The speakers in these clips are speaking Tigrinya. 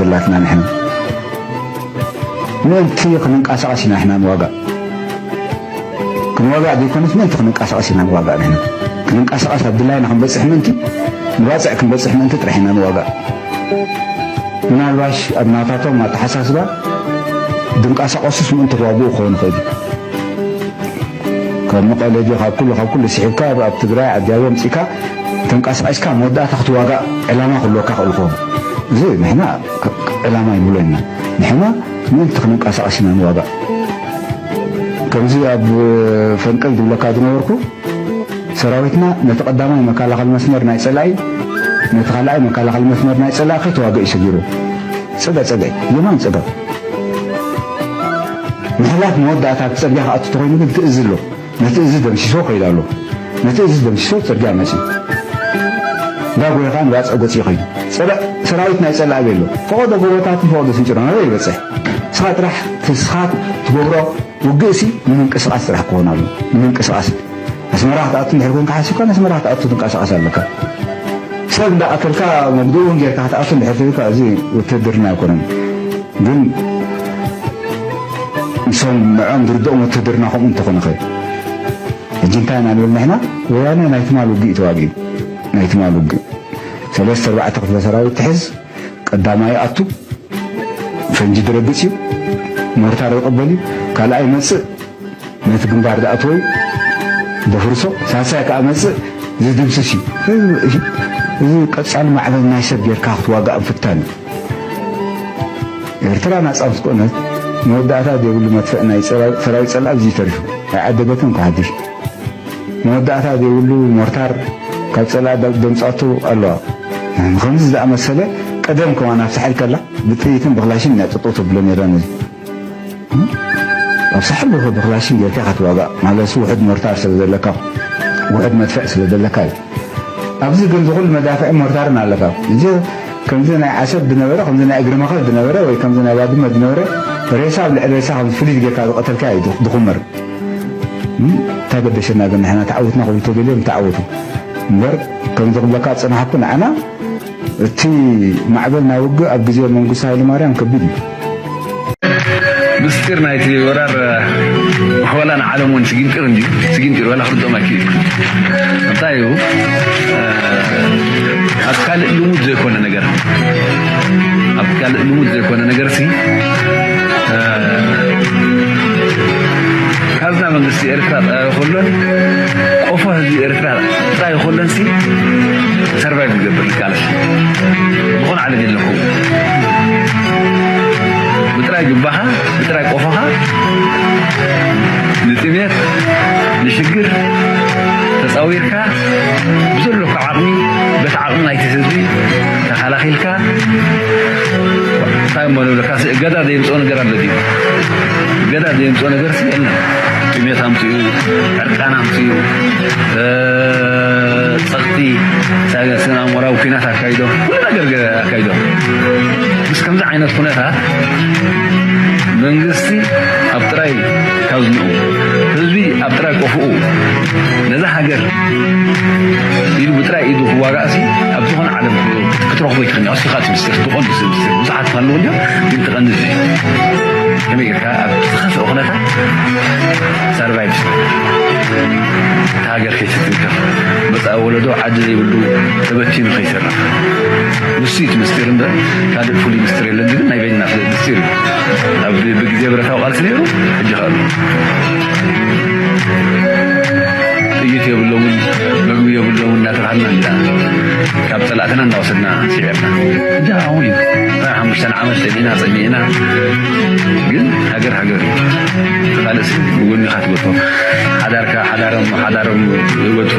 ኣላትና ንሕና። ምእንቲ ክንንቀሳቐስ ኢና ንሕና ንዋጋእ። ክንዋጋእ ዘይኮነስ ምእንቲ ክንንቀሳቐስ ኢና ንዋጋእ ንሕና። ክንንቀሳቐስ ኣብ ድላይና ክንበጽሕ ምእንቲ፣ ንባጽዕ ክንበጽሕ ምእንቲ ጥራሕ ኢና ንዋጋእ። ምናልባሽ ኣብ ናታቶም ኣተሓሳስባ ድንቀሳቐሱስ ምእንቲ ክዋግኡ ክኸውን ይኽእል እዩ። ካብ መቐለ ድዩ፣ ካብ ኩሉ፣ ካብ ኩሉ ስሒብካ ኣብ ትግራይ ዓዲ ኣበባ ኣምጺእካ ተንቀሳቒስካ መወዳእታ ክትዋጋእ ዕላማ ክህልወካ ክእል ክኸውን። እዚ ንሕና ክ-፣ ክ-፣ ዕላማ ይብሎ ኢና። ንሕና ምእንቲ ክንንቀሳቐስ ኢና ንዋጋእ። ከምዚ ኣብ ፈንቅል ዝብለካ ዝነበርኩ፣ ሰራዊትና ነቲ ቀዳማይ መከላኸሊ መስመር ናይ ጸላኢ፣ ነቲ ካልኣይ መከላኸሊ መስመር ናይ ጸላኢ ከይተዋግእ እዩ ሰጊሩ። ጸጋ ጸጋ፣ የማን ጸጋ። ምሕላፍ መወዳእታ እቲ ጽርግያ ክኣቱ ተኾይኑ ግን እቲ እዚ ኣሎ። ነቲ እዚ ደምሲሶ ከይዱ ኣሎ። ነቲ እዚ ደምሲሶ ጽርግያ መጺኡ። እንዳጎየ ከኣ ንባጽዕ ገጺኡ ከይዱ። ጸላእ፣ ሰራዊት ናይ ጸላእ ኣበይ ኣሎ? ፈቐዶ ጎቦታትን ፈቐዶ ስንጭሮን ኣበይ ይበጽሕ? ንስኻ ጥራሕ፣ ንስኻ ትገብሮ ውግእሲ ንምንቅስቓስ ጥራሕ ክኾን ኣሎ። ንምንቅስቓስ። ኣስመራ ክትኣቱ እንድሕር ኮንካ ሓሲብካ፣ ንኣስመራ ክትኣቱ ትንቀሳቐስ ኣለካ። ሰብ እንዳቐተልካ መግደኡ እውን ጌርካ ክትኣቱ እንድሕር ተይልካ፣ እዚ ውትድርና ኣይኮነን። ግን ንሶም ንዕኦም ዝርድኦም ውትድርና ከምኡ እንተኾነ ኸ? ሕጂ እንታይ ኢና ንብል ንሕና? ወያነ ናይ ትማል ውግእ እዩ ተዋጊኡ። ናይ ትማል ውግእ። ሰለስተ ኣርባዕተ ክፍለ ሰራዊት ትሕዝ፣ ቀዳማይ ይኣቱ፣ ፈንጂ ድረግጽ እዩ፣ ሞርታር ይቕበል እዩ፣ ካልኣይ ይመጽእ፣ ነቲ ግንባር ዝኣተወ እዩ ደፍርሶ፣ ሳልሳይ ከኣ መጽእ ዝድምስስ እዩ። እዚ፣ እዚ ቀጻሊ ማዕበል ናይ ሰብ ጌርካ ክትዋጋእ ምፍታን እዩ። ኤርትራ ናጻ ምስ ኮነት መወዳእታ ዘይብሉ መጥፍእ ናይ ጸራ-፣ ሰራዊት ጸላኢ ኣብዚ ተሪፉ። ኣይዓደገትን እኳ ሓድሽ። መወዳእታ ዘይብሉ ሞርታር ካብ ጸላኢ ደ-፣ ደምጻቱ ኣለዋ። ከምዚ ዝኣመሰለ ቀደም ከማን ኣብ ሳሕል ከላ ብጥይትን ብክላሽን እያ ጥጥው ተብሎ ነይራ ነዚ። ኣብ ሳሕል ብክ-፣ ብክላሽን ጌርካ ኢኻ ትዋጋእ። ማለት ውሑድ ሞርታር ስለ ዘለካ፣ ውሑድ መድፍዕ ስለ ዘለካ እዩ። ኣብዚ ግን ዝኹሉ መዳፍዕ ሞርታርን ኣለካ። እዚ ከምዚ ናይ ዓሰብ ዝነበረ፣ ከምዚ ናይ እግሪ መኸል ዝነበረ፣ ወይ ከምዚ ናይ ባድመ ዝነበረ፣ ሬሳ ኣብ ልዕሊ ሬሳ ከምዚ ፍልይ ጌርካ ዝቐተልካ እዩ ዝ-፣ ዝኹመር። እም፣ እንታይ ገደሸና ግን ንሕና ተዓዊትና ክብሉ ተደልዮም ተዓወቱ። እምበር ከምዚ ክብለካ ዝጸናሕኩ ንዓና እቲ ማዕበል ናይ ውግእ ኣብ ግዜ መንግስቱ ሃይለማርያም ከቢድ እዩ። ምስጢር ናይቲ ወራር ዋላ ንዓለም እውን ስጊንጢር እንድዩ፣ ስጊንጢር ዋላ ክርድኦም ኣይክእል እዩ። እንታይ እዩ? ኣብ ካልእ ልሙድ ዘይኮነ ነገር፣ ኣብ ካልእ ልሙድ ዘይኮነ ነገር ሲ፣ ካዝና መንግስቲ ኤርትራ ጥራይ ከሎን ቆፎ ህዝቢ ኤርትራ ጥራይ ከሎን ሲ ሰርቫይቭ ይገብር ይቃለስ። ዝኾነ ዓለም የለኩም። ብጥራይ ጅባኻ፣ ብጥራይ ቆፎኻ ንጥሜት፣ ንሽግር ተጻዊርካ ብዘሎካ ዓቕሚ፣ በቲ ዓቕሚ ናይቲ ህዝቢ ተኸላኺልካ፣ እንታይ እሞ ንብለካ፣ እገዳ ዘየምጽኦ ነገር ኣሎ ድዩ? እገዳ ዘየምጽኦ ነገር ሲ የለን። ጥሜት ኣምጽኡ፣ ዕርቃን ኣምጽኡ፣ እ፣ ጸቕጢ፣ ሳ-፣ ስነ ኣእምሮኣዊ ኲናት ኣካይዶም፣ ኩሉ ነገር ገ-፣ ኣካይዶም። ምስ ከምዚ ዓይነት ኩነታት መንግስቲ ኣብ ጥራይ ካዝንኡ፣ ህዝቢ ኣብ ጥራይ ቆፍኡ፣ ነዛ ሃገር ኢሉ ብጥራይ ኢዱ ክዋጋእሲ ኣብ ዝኾነ ዓለም ክትረኽቦ ይትኽእል። ንሱ ከዓ እቲ ምስጢር፣ እቲ ቀንዲ ምስጢር፣ ብዙሓት ኣለዎ እንዲዮም፣ ግን እቲ ቀንዲ እዚ እዩ። ከመይ ጌርካ ኣብ ዝኸፍአ ኩነታት ሰርቫይቭ ትብል፣ እታ ሃገር ከይትትንከፍ፣ መጻኢ ወለዶ ዓዲ ዘይብሉ ተበቲኑ ከይተርፍ። ንሱ እዩ እቲ ምስጢር እምበር ካልእ ፍሉይ ምስጢር የለን። ግን ናይ በይንና ምስጢር እዩ። ኣብ፣ ብግዜ ብረታዊ ቃልሲ ነይሩ፣ ሕጂ ከ ኣሎ። ጥይት የብሎምን፣ መግቢ የብሎምን እናተባህልና ኢና ካብ ጸላእትና እናወሰድና ስዒርና። እንጃ፣ ኣሁን እዩ። ሓሙሽተ ዓመት ጸኒዕና፣ ጸኒዕና። ግን ሃገር ሃገር እዩ። ካልእሲ ንጎኒ ኢኻ ትገፎ። ሓዳርካ፣ ሓዳሮም፣ ሓዳሮም ይገድፉ።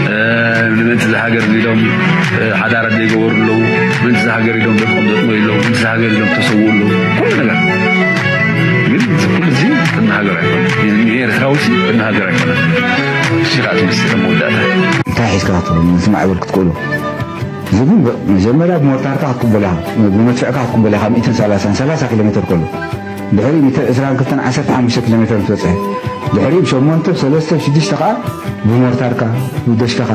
እ፣ ንምእንቲ እዛ ሃገር ኢሎም፣ እ፣ ሓዳራት ዘይገበሩ ኣለዉ። ምእንቲ እዛ ሃገር ኢሎም ደቆም ዘጥመዩ ኣለዉ። ምእንቲ እዛ ሃገር ኢሎም ተሰውኡ ኣለዉ። ኩሉ ነገር። ግን እዚ ኩሉ እዚ ቅድሚ ሃገር ኣይኮነን። ንኤርትራዊ እዚ ቅድሚ ሃገር ኣይኮነን። እሺ፣ ከዓ ትምስል መወዳእታ። እንታይ ሒዝካ ትብል? ምስ ማዕበል ክትክእሉ። እዚ ግን ብ-፣ መጀመርያ ብሞርታርካ ክትቅበል ኢኻ፣ ብመድፍዕካ ክትቅበል ኢኻ፣ ሚእትን ሰላሳን፣ ሰላሳ ኪሎ ሜትር ከሎ። ድሕሪ ሚእትን ዕስራን ክልተን፣ ዓሰርተ ሓሙሽተ ኪሎ ሜትር ትበጽሕ። ድሕሪ ሸሞንተ፣ ሰለስተ፣ ሽዱሽተ ከዓ ብሞርታርካ፣ ብደሽካኻ፣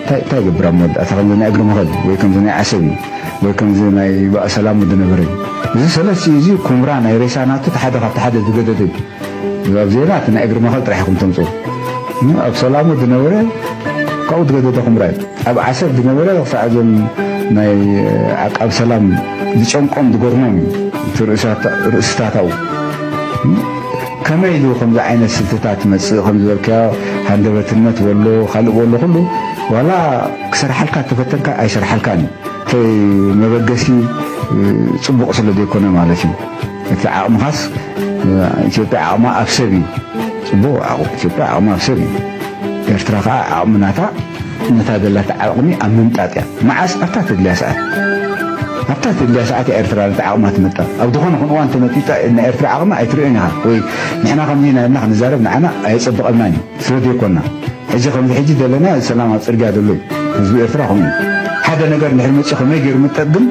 እንታይ እንታይ ይገብር ኣብ መወዳእታ? ከምዚ ናይ እግሪ መኸል ወይ ከምዚ ናይ ዓሰብ እዩ ወይ ከምዚ ናይ ባእ ሰላም ዝነበረ እዩ። እዚ ሰለስቲኡ እዚ ኩምራ ናይ ሬሳ ናቱ እቲ ሓደ ካብቲ ሓደ ዝገደደ እዩ። ኣብ ዜና እቲ ናይ እግሪ መኸል ጥራሕ ኢኹም ተምፅኡ። ኣብ ሰላሙ ዝነበረ ካብኡ ዝገደደ ኩምራ እዩ። ኣብ ዓሰብ ዝነበረ ክሳዕ እዞም ናይ ዓቃብ ሰላም ዝጨንቆም ዝጎርሞም እዩ እቲ ርእሳታ- ርእስታታኡ። ከመይ ኢሉ ከምዚ ዓይነት ስልትታት ይመጽእ ከም ዝበልካዮ፣ ሃንደበትነት ወሎ፣ ካልእ ወሎ ኩሉ ዋላ ክሰርሓልካ ተፈተንካ ኣይሰርሓልካን እዩ። እቲ መበገሲ ጽቡቕ ስለ ዘይኮነ ማለት እዩ። እቲ ዓቕምኻስ ኢትዮጵያ ዓቕማ ኣብ ሰብ እዩ። ጽቡቕ ዓቕሚ ኢትዮጵያ ዓቕማ ኣብ ሰብ እዩ። ኤርትራ ከኣ ዓቕሚ ናታ ነታ ዘላታ ዓቕሚ ኣብ ምምጣጥ እያ። መዓስ ኣብታ ተድልያ ሰዓት ኣብታ ተድልያ ሰዓት እያ ኤርትራ ነቲ ዓቕማ ትምጣ። ኣብ ዝኾነ ኹን እዋን ተመጢጣ ንኤርትራ ዓቕሚ ኣይትርእዮን ኢኻ ወይ ንሕና ከምዚ ኢና ኢልና ክንዛረብ ንዓና ኣየጸብቐልናን እዩ። ስለ ዘይኮና ሕጂ ከምዚ ሕጂ ዘለና ሰላም ኣብ ጽርግያ ዘሎ እዩ። ህዝቢ ኤርትራ ከምኡ እዩ። ሓደ ነገር እንድሕር መጺኡ ከመይ ገይሩ ምጠጥ ግን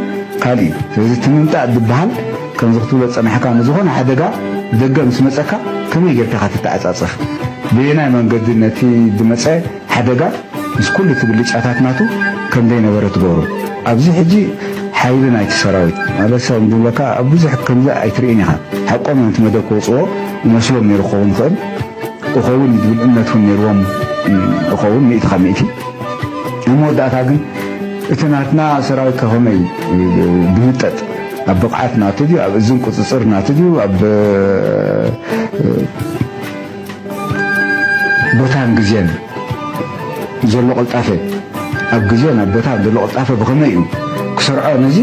ካልእ እዩ። ስለዚ እቲ ምምጣጥ ዝበሃል ከምዚ ክትብሎ ዝጸናሕካ ንዝኾነ ሓደጋ ደገ ምስ መጸካ ከመይ ጌርካ ኢኻ ትተዓጻጸፍ? በየናይ መንገዲ ነቲ ዝመጸ ሓደጋ ምስ ኩሉ እቲ ብልጫታት ናቱ ከም ዘይነበረ ትገብሮ። ኣብዚ ሕጂ ሓይሊ ናይቲ ሰራዊት ማለት ሰብ ዝብለካ ኣብ ብዙሕ ከምዚ ኣይትርእን ኢኻ። ሓቆም እዮም እቲ መደብ ክወፅዎ ይመስሎም ነይሩ ክኸውን ይኽእል። እኸውን ዝብል እምነት እውን ነይርዎም እኸውን ሚእቲ ካብ ሚእቲ። ኣብ መወዳእታ ግን እቲ ናትና ሰራዊት ከኸመይ ብምጠጥ ኣብ ብቕዓት ናቱ ድዩ ኣብ እዝን ቁፅፅር ናቱ ድዩ ኣብ ቦታን ግዜን ዘሎ ቅልጣፈ ኣብ ግዜን ኣብ ቦታን ዘሎ ቅልጣፈ ብኸመይ እዩ ክሰርዖ ነዚ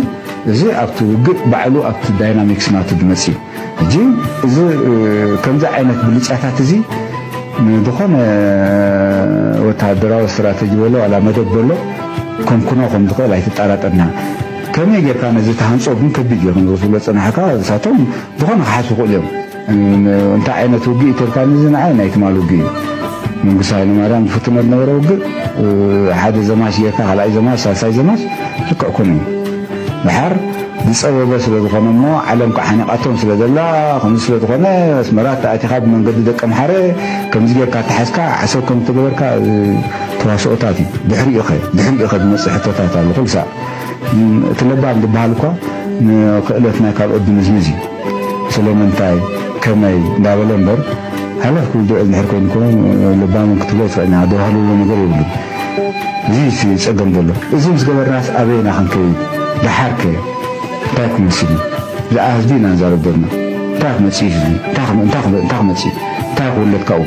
እዚ ኣብቲ ውግእ ባዕሉ ኣብቲ ዳይናሚክስ ናቱ ዝመጽእ እዩ። ሕጂ እዚ ከምዚ ዓይነት ብልጫታት እዚ ንዝኾነ ወተሃደራዊ ስትራተጂ በሎ ዋላ መደብ በሎ ከምክኖ ከም ዝኽእል ኣይትጠራጠርና። ከመይ ጌርካ ነዚ ተሃንጾ ግን ከቢድ እዩ። ከም ዝብሎ ጸናሕካ እሳቶም ዝኾነ ክሓስቡ ይኽእሉ እዮም። እንታይ ዓይነት ውግእ እዩ ተልካኒ? እዚ ንዓይ ናይ ትማል ውግእ እዩ። መንግስቲ ሃይለማርያም ዝፍትኖ ዝነበረ ውግእ ሓደ ዘማች ጌርካ ካልኣይ ዘማች ሳልሳይ ዘማች ልክዕ ኮነ እዩ። ድሓር ዝጸበበ ስለ ዝኾነ እሞ ዓለም ከዓ ሓኒቓቶም ስለ ዘላ ከምዚ ስለ ዝኾነ ኣስመራ ተኣቲኻ ብመንገዲ ደቂ ኣምሓረ ከምዚ ጌርካ ተሓዝካ ዓሰብ ከም እተገበርካ ተዋስኦታት እዩ። ድሕሪኡ ኸ ድሕሪኡ ኸ ዝመጽእ ሕቶታት ኣሎ ኩሉ ሳዕ። እቲ ለባም ዝበሃል እኳ ንክእለት ናይ ካልኦት ዝምዝምዝ እዩ። ስለምንታይ ከመይ እንዳበለ እምበር ሃለፍ ክብል ድዑል እንድሕር ኮይኑ እኮ ለባምን ክትብሎ ትኽእል ኢና። ደባህልዎ ነገር የብሉን። እዚ እዩ እቲ ጸገም ዘሎ። እዚ ምስ ገበርናስ ኣበይና ክንከይድ? ደሓር ከ እንታይ ክመስል እዩ? ዝኣ ህዝቢ ኢና ንዛረብ ዘለና። እንታይ ክመጽእ እዩ ህዝቢ? እንታይ ክመ- እንታይ ክመ- እንታይ ክመጽእ እዩ? እንታይ ክውለድ ካብኡ?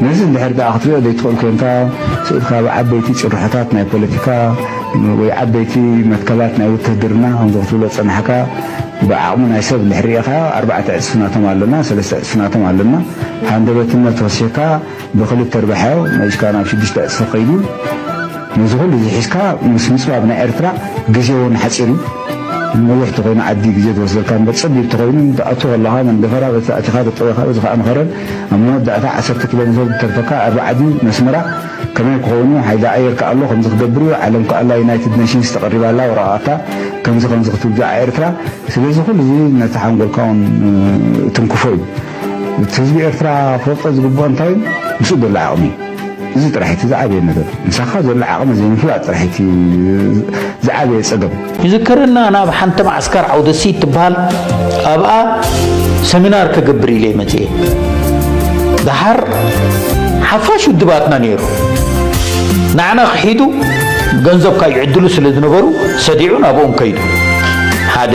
ነዚ እንድሕር ደኣ ክትሪኦ ዘይትኽእል ኮንካ ስኢልካ ብዓበይቲ ጭርሖታት ናይ ፖለቲካ ወይ ዓበይቲ መትከላት ናይ ውትህድርና ከምዚ ክትብሎ ዝጸናሕካ ብዓቕሚ ናይ ሰብ እንድሕር ርኢኻ ኣርባዕተ ዕጽፊ ናቶም ኣለና፣ ሰለስተ ዕጽፊ ናቶም ኣለና። ሃንደበትነት ወሲኽካ ብኽልተ ርባሕዮ መሊስካ ናብ ሽዱሽተ ዕጽፊ ከይዱ ነዚ ኩሉ እዚ ሒዝካ ምስ ምጽባብ ናይ ኤርትራ ግዜ እውን ሓጺር እዩ። ነዊሕ ተኾይኑ ዓዲ ግዜ ዝወስደልካ እምበር ጸቢብ ተኾይኑ ትኣቱ ከለኻ መንደፈራ በቲ ኣቲኻ ተጠወኻ በዚ ከዓ ንኸረን ኣብ መወዳእታ ዓሰርተ ኪሎ ሜትር ዝተርፈካ ኣርባዓ ድዩ ነስመራ ከመይ ክኸውን እዩ ሓይሊ ኣየር ከኣ ኣሎ ከምዚ ክገብር እዩ ዓለም ከኣ ኣላ ዩናይትድ ኔሽንስ ተቐሪባ ኣላ ወረቓቕታ ከምዚ ከምዚ ክትብል ዛዓ ኤርትራ ስለዚ ኩሉ እዚ ነቲ ሓንጎልካ እውን ትንክፎ እዩ። እቲ ህዝቢ ኤርትራ ክፈልጦ ዝግብኦ እንታይ እዩ? ምስኡ ዘሎ ዓቕሚ እዩ። እዚ ጥራሕ እቲ ዝዓበየ ነገር። ምሳኻ ዘሎ ዓቕሚ ዘይምፍላጥ ጥራሕ እቲ ዝዓበየ ጸገም። ይዝከረና ናብ ሓንቲ ማዕስከር ዓውደሲ ትበሃል ኣብኣ ሰሚናር ክገብር ኢለ መጽየ። ደሓር ሓፋሽ ውድባትና ነይሩ። ንዓና ክሒዱ ገንዘብ ካይዕድሉ ስለ ዝነበሩ ሰዲዑ ናብኦም ከይዱ። ሓደ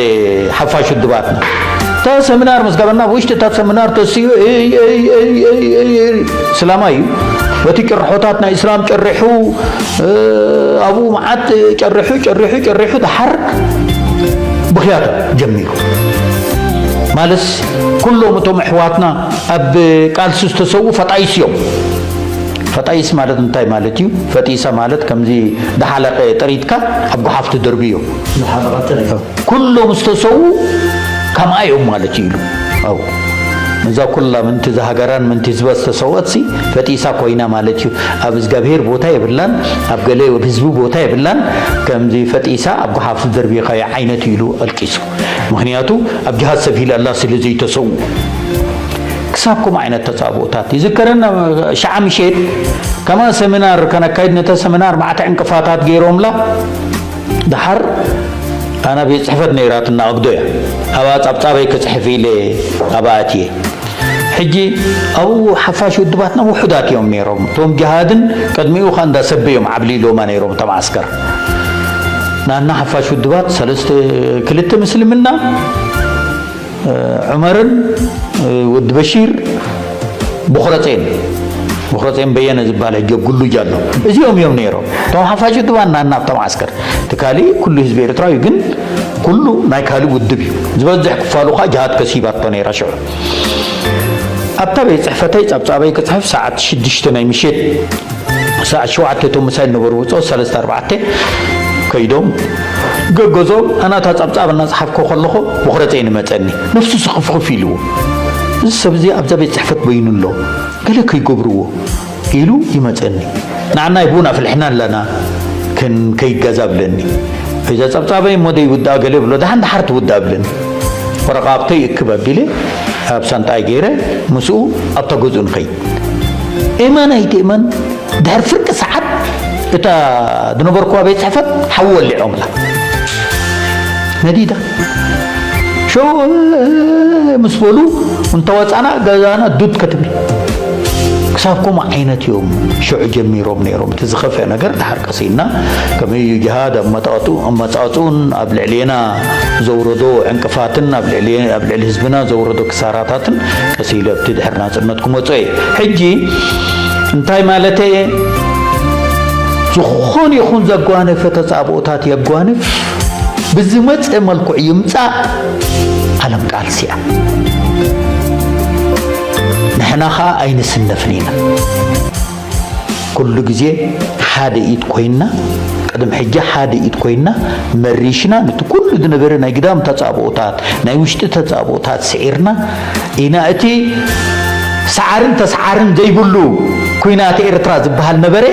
ሓፋሽ ውድባትና እታ ሰሚናር ምስ ገበና ውሽጢ እታ ሰሚናር ተስኡ እይ እይ እይ እይ እይ እይ ስላማይ እዩ። በቲ ጭርሖታት ናይ እስላም ጨሪሑ ኣብኡ መዓት ጨሪሑ ጨሪሑ ጨሪሑ ደሓር ብኽያት ጀሚሩ። ማለትስ ኩሎም እቶም ኣሕዋትና ኣብ ቃልሲ ዝተሰዉ ፈጣይስ እዮም። ፈጣይስ ማለት እንታይ ማለት እዩ? ፈጢሳ ማለት ከምዚ ደሓለቐ ጥሪትካ ኣብ ጓሓፍ ትደርብዮ። ኩሎም ዝተሰዉ ከምኣ እዮም ማለት እዩ ኢሉ። ኣው ነዛ ኩላ ምንቲ ዝሃገራን ምንቲ ህዝባ ዝተሰወትሲ ፈጢሳ ኮይና ማለት እዩ። ኣብ እግዚኣብሔር ቦታ የብላን፣ ኣብ ገለ ህዝቢ ቦታ የብላን። ከምዚ ፈጢሳ ኣብ ጓሓፍ ዝደርብኻዮ ዓይነት እዩ ኢሉ ኣልቂሱ። ምኽንያቱ ኣብ ጅሃድ ሰፊላ ኣላ ስለ ዘይተሰዉ። ክሳብ ከምኡ ዓይነት ተጻብኦታት ይዝከረና። ሸዓ ምሸት ከማ ሰሚናር ከነካይድ፣ ነተ ሰሚናር ማዕተ ዕንቅፋታት ገይሮምላ። ደሓር ኣና ቤት ጽሕፈት ነይራትና ኣግዶ እያ። ኣብኣ ጸብጻበይ ክጽሕፍ ኢለ ኣብኣ ኣትየ። ሕጂ ኣብኡ ሓፋሽ ውድባትና ውሑዳት እዮም ነይሮም። እቶም ጅሃድን ቅድሚኡ ኸኣ እንዳ ሰበ እዮም ዓብሊሎማ ነይሮም እታ መዓስከር። ናና ሓፋሽ ውድባት ሰለስተ፣ ክልተ ምስልምና፣ ዑመርን፣ ወዲ በሺር፣ ቡኽረጼን፣ ቡኽረጼን በየነ ዝበሃል ሕጂ ኣብ ጉሉጅ ኣሎ። እዚኦም እዮም ነይሮም። እቶም ሓፋሽ ውድባት ናና ኣብታ መዓስከር። እቲ ካሊእ ኩሉ ህዝቢ ኤርትራዊ ግን ኩሉ ናይ ካልእ ውድብ እዩ። ዝበዝሕ ክፋሉ ኸኣ ጅሃድ ከሲባቶ ነይራ ሽዑ። ኣብታ ቤት ጽሕፈተይ ጸብጻበይ ክጽሕፍ ሰዓት ሽዱሽተ ናይ ምሸት፣ ሰዓት ሸውዓተ እቶም ምሳይ ዝነበሩ ብጾት ሰለስተ ኣርባዕተ ከይዶም ገገዞም ኣናታ ጸብጻብ እናጸሓፍኮ ከለኹ ቡኽረጼን ይመጸኒ። ነፍሱ ስኽፍኽፍ ኢልዎ። እዚ ሰብ እዚ ኣብዛ ቤት ጽሕፈት በይኑ ኣሎ። ገለ ከይገብርዎ ኢሉ ይመጸኒ። ንዓና ይቡን ኣፍልሕና ኣለና፣ ክንከይድ ገዛ ብለኒ። እዛ ጸብጻበይ እሞ ደይውዳእ ገለ ብሎ፣ ደሓን ደሓር ትውዳእ ብለኒ። ወረቓቕተይ ይእክብ ኣቢለ ኣብ ሳንጣይ ገይረ ምስኡ ኣብታ ገዝኡ ንኸይድ። እመን ኣይትእመን፣ ድሕሪ ፍርቂ ሰዓት እታ ዝነበርኩዋ ቤት ጽሕፈት ሓዊ ወሊዖምላ። ነዲዳ። ሸው ምስ በሉ እንተወጻና ገዛና ዱድ ከትብል። ክሳብ ከምኡ ዓይነት እዮም ሽዑ ጀሚሮም ነይሮም። እቲ ዝኸፍአ ነገር ድሓር ቀስ ኢልና ከመይ እዩ ጅሃድ ኣብ መጣጡ-፣ ኣብ መጻጽኡን ኣብ ልዕሌና ዘውረዶ ዕንቅፋትን ኣብ ልዕሌ-፣ ኣብ ልዕሊ ህዝብና ዘውረዶ ክሳራታትን ቀስ ኢለ ኣብቲ ድሕሪ ናጽነት ክመጾ እየ። ሕጂ እንታይ ማለተይ እየ? ዝኾነ ይኹን ዘጓነፈ ተጻብኦታት የጓንፍ፣ ብዝመጸ መልክዑ ይምጻእ፣ ዓለም ቃልሲ እያ። ንሕና ኸኣ ኣይንስነፍን ኢና። ኩሉ ግዜ ሓደ ኢድ ኮይንና፣ ቅድሚ ሕጂ ሓደ ኢድ ኮይንና መሪሽና፣ ነቲ ኩሉ ዝነበረ ናይ ግዳም ተጻብኦታት፣ ናይ ውሽጢ ተጻብኦታት ስዒርና ኢና። እቲ ሰዓርን ተሰዓርን ዘይብሉ ኲናት ኤርትራ ዝበሃል ነበረ፣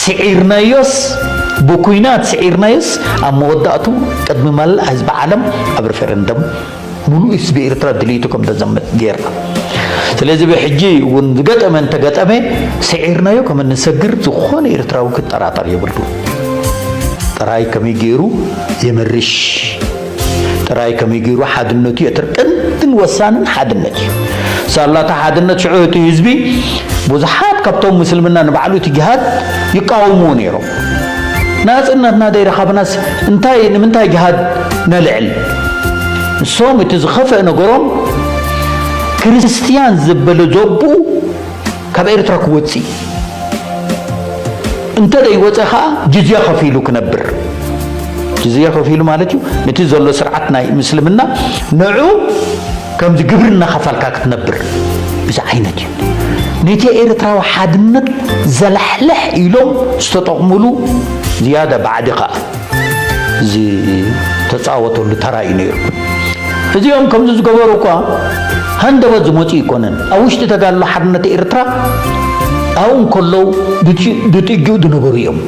ስዒርናዮስ፣ ብኲናት ስዒርናዮስ፣ ኣብ መወዳእቱ ቅድሚ መላእ ህዝቢ ዓለም ኣብ ሪፈረንደም ምሉእ ህዝቢ ኤርትራ ድልይቱ ከም ተዘምት ጌርና። ስለዚ ብሕጂ እውን ዝገጠመ እንተገጠመ ስዒርናዮ ከም እንሰግር ዝኾነ ኤርትራዊ ክጠራጠር የብሉ። ጥራይ ከመይ ገይሩ የመርሽ፣ ጥራይ ከመይ ገይሩ ሓድነቱ የትር-፣ ቀንድን ወሳንን ሓድነት እዩ። ሳላታ ሓድነት ሽዑ እቲ ህዝቢ ብዙሓት ካብቶም ምስልምና ንባዕሉ እቲ ጅሃድ ይቃወምዎ ነይሮም። ናጽነትና ደይረኻብናስ እንታይ፣ ንምንታይ ጅሃድ ነልዕል? ንሶም እቲ ዝኸፍአ ነገሮም ክርስትያን ዘበለ ዘቦኡ ካብ ኤርትራ ክወጽእ እዩ። እንተ ደይወጸ ኸኣ ጅዝያ ከፊሉ ክነብር። ጅዝያ ከፊሉ ማለት እዩ፣ ነቲ ዘሎ ስርዓት ናይ ምስልምና ንዑ ከምዚ ግብሪ እናኸፈልካ ክትነብር። እዚ ዓይነት እዩ። ነቲ ኤርትራዊ ሓድነት ዘላሕልሕ ኢሎም ዝተጠቕሙሉ ዝያዳ ባዕዲ ኸኣ ዝተጻወተሉ ተራ እዩ ነይሩ። እዚኦም ከምዚ ዝገበሩ እኳ ሃንደበት ዝመጹ ኣይኮነን። ኣብ ውሽጢ ተጋድሎ ሓርነት ኤርትራ ኣብኡ እንከለዉ ድጭ-፣ ድጥጅኡ ዝነበሩ እዮም።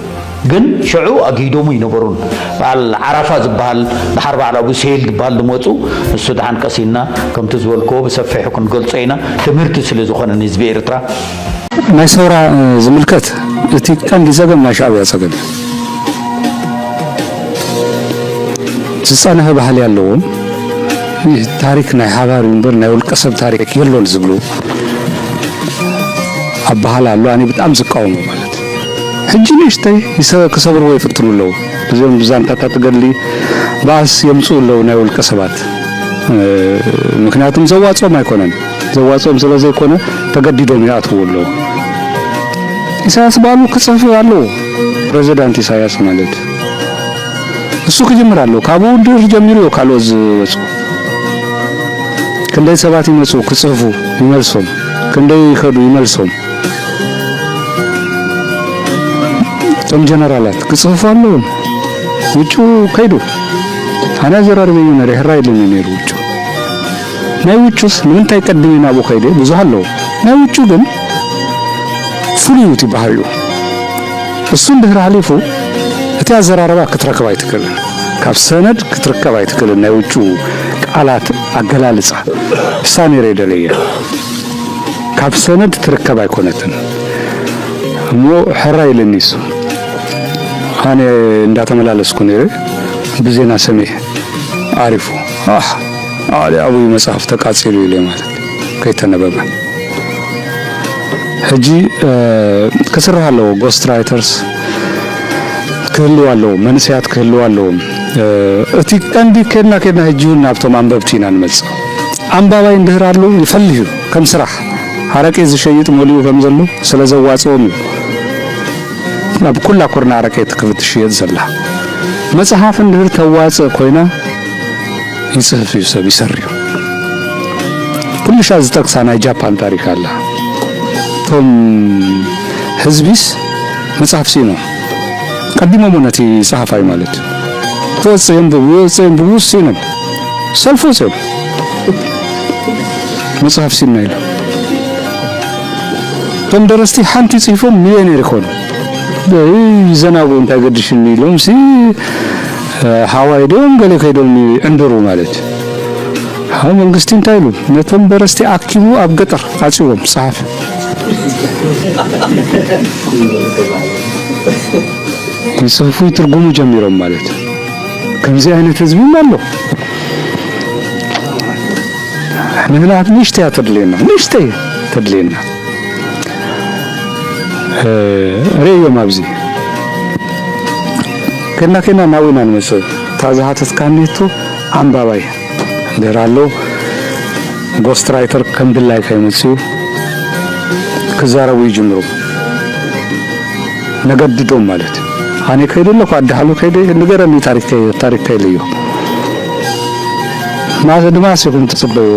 ግን ሽዑ ኣግሂዶሙ ኣይነበሩን። በዓል ዓራፋ ዝበሃል፣ ድሓር በዓል ኣቡ ሰሄል ዝበሃል ዝመጹ፣ ንሱ ደሓን ቀስ ኢልና ከምቲ ዝበልክዎ ብሰፊሑ ክንገልጾ ኢና። ትምህርቲ ስለ ዝኾነ ንህዝቢ ኤርትራ። ናይ ሰውራ፣ እ፣ ዝምልከት እቲ ቀንዲ ጸገም ናይ ሻዕብያ ጸገም እዩ። ዝጸንሐ ባህሊ ኣለዎም። ይህ ታሪክ ናይ ሓባር እዩ እምበር ናይ ውልቀ ሰብ ታሪክ የሎን ዝብሉ ኣበሃህላ ኣሎ። ኣነ ብጣዕሚ ዝቃወሞ ማለት። ሕጂ ንእሽተይ ይሰ-፣ ክሰብርዎ ይፍትኑ ኣለዉ። እዚኦም ብዛንታታት ገድሊ ባእስ የምጽኡ ኣለዉ ናይ ውልቀ ሰባት። እ፣ ምክንያቱም ዘዋጽኦም ኣይኮነን። ዘዋጽኦም ስለ ዘይኮነ ተገዲዶም ይኣትዉ ኣለዉ። ኢሳያስ ባዕሉ ክጽሕፍ ኣለዎ። ፕሬዚዳንት ኢሳያስ ማለት እሱ ክጅምር ኣለዎ። ካብኡ ድር ጀሚሩ እዩ ካልኦት ዝወጹ። ክንደይ ሰባት ይመጹ ክጽሕፉ ይመልሶም። ክንደይ ይኸዱ ይመልሶም። እቶም ጀነራላት ክጽሕፉ ኣለዎም። ውጩ ከይዱ። ኣነ ኣዘራርበ እዩ ነረ፣ ሕራ የለኒ ነይሩ ውጩ። ናይ ውጩስ ንምንታይ ቀድሜ ናብኡ ከይደ? ብዙሕ ኣለዉ። ናይ ውጩ ግን ፍሉይ እዩ እቲ ባህሪኡ። እሱ እንድሕር ሓሊፉ እቲ ኣዘራርባ ክትረክብ ኣይትክእልን። ካብ ሰነድ ክትርከብ ኣይትክእልን። ናይ ውጩ ቃላት ኣገላልጻ። እሳ ነይረ ደለየ። ካብ ሰነድ ትርከብ ኣይኮነትን። እሞ ሕራይ ኢለኒ እሱ። ኣነ እንዳተመላለስኩ ነይረ፣ ብዜና ሰሚዐ። ዓሪፉ። ኣሕ፣ ኣሊ ኣቡይ መጽሓፍ ተቃጺሉ ኢለ ማለት ከይተነበበ። ሕጂ፣ እ፣ ክስራሕ ኣለዎ። ጎስት ራይተርስ ክህልው ኣለዎም፣ መንእሰያት ክህልው ኣለዎም። እ፣ እቲ ቀንዲ ከድና ከድና ሕጂ እውን ናብቶም ኣንበብቲ ኢና ንመጽእ። ኣንባባይ እንድህር ኣሎ ይፈልዩ ከም ስራሕ ሓረቄ ዝሸይጥ መሊኡ ከም ዘሎ ስለ ዘዋጽኦም እዩ። ኣብ ኩላ ኩርናዕ ኣረቄ ትኽፍት ትሽየጥ ዘላ። መጽሓፍ እንድህር ተዋጽእ ኮይና ይጽህፍ እዩ ሰብ ይሰር እዩ። ኩሉ ሻዕ ዝጠቅሳ ናይ ጃፓን ታሪክ ኣላ። እቶም ህዝቢስ መጽሓፍ ሲኖም ቀዲሞሞ ነቲ ጸሓፋይ ማለት እዩ። ክወጽእ የንብብ ይወጽእ የንብብ ውስ ሲኖም ሰልፍ ወጽዮም መጽሓፍ ሲና ኢሎም። እቶም ደረስቲ ሓንቲ ጽሒፎም ሚልዮኔር ይኾኑ። ይዘናጉ እንታይ ገድሽኒ ኢሎም ሲ ሓዋይ ዶም ገለ ከይዶም ዕንድሩ ማለት። ሓው መንግስቲ እንታይ ኢሉ ነቶም ደረስቲ ኣኪቡ ኣብ ገጠር ዓጽዎም ጸሓፊ ይጽሕፉ ይትርጉሙ ጀሚሮም ማለት። ከምዚ ዓይነት ህዝቢ ኣሎ። ንሕና ንእሽተይ እያ ተድልየና፣ ንእሽተይ ተድልየና። እ፣ ርእዮም ኣብዚ። ከና ከና ናዊና ንመጽእ። እታ ዝሃተትካኒ ሕቶ ኣንባባይ እንድህር ኣሎ፣ ጎስት ራይተር ከም ድላይካ ይመጽኡ ክዛረቡ ይጅምሩ። ነገድዶም ማለት እዩ። ኣነ ከይደ ኣለኹ፣ ኣዳህሉ ከይደ፣ ንገረኒ ታሪክ ከይ-፣ ታሪክ ከይለዮ። ማዘ ድማ ሲኹም ትጽበዩ።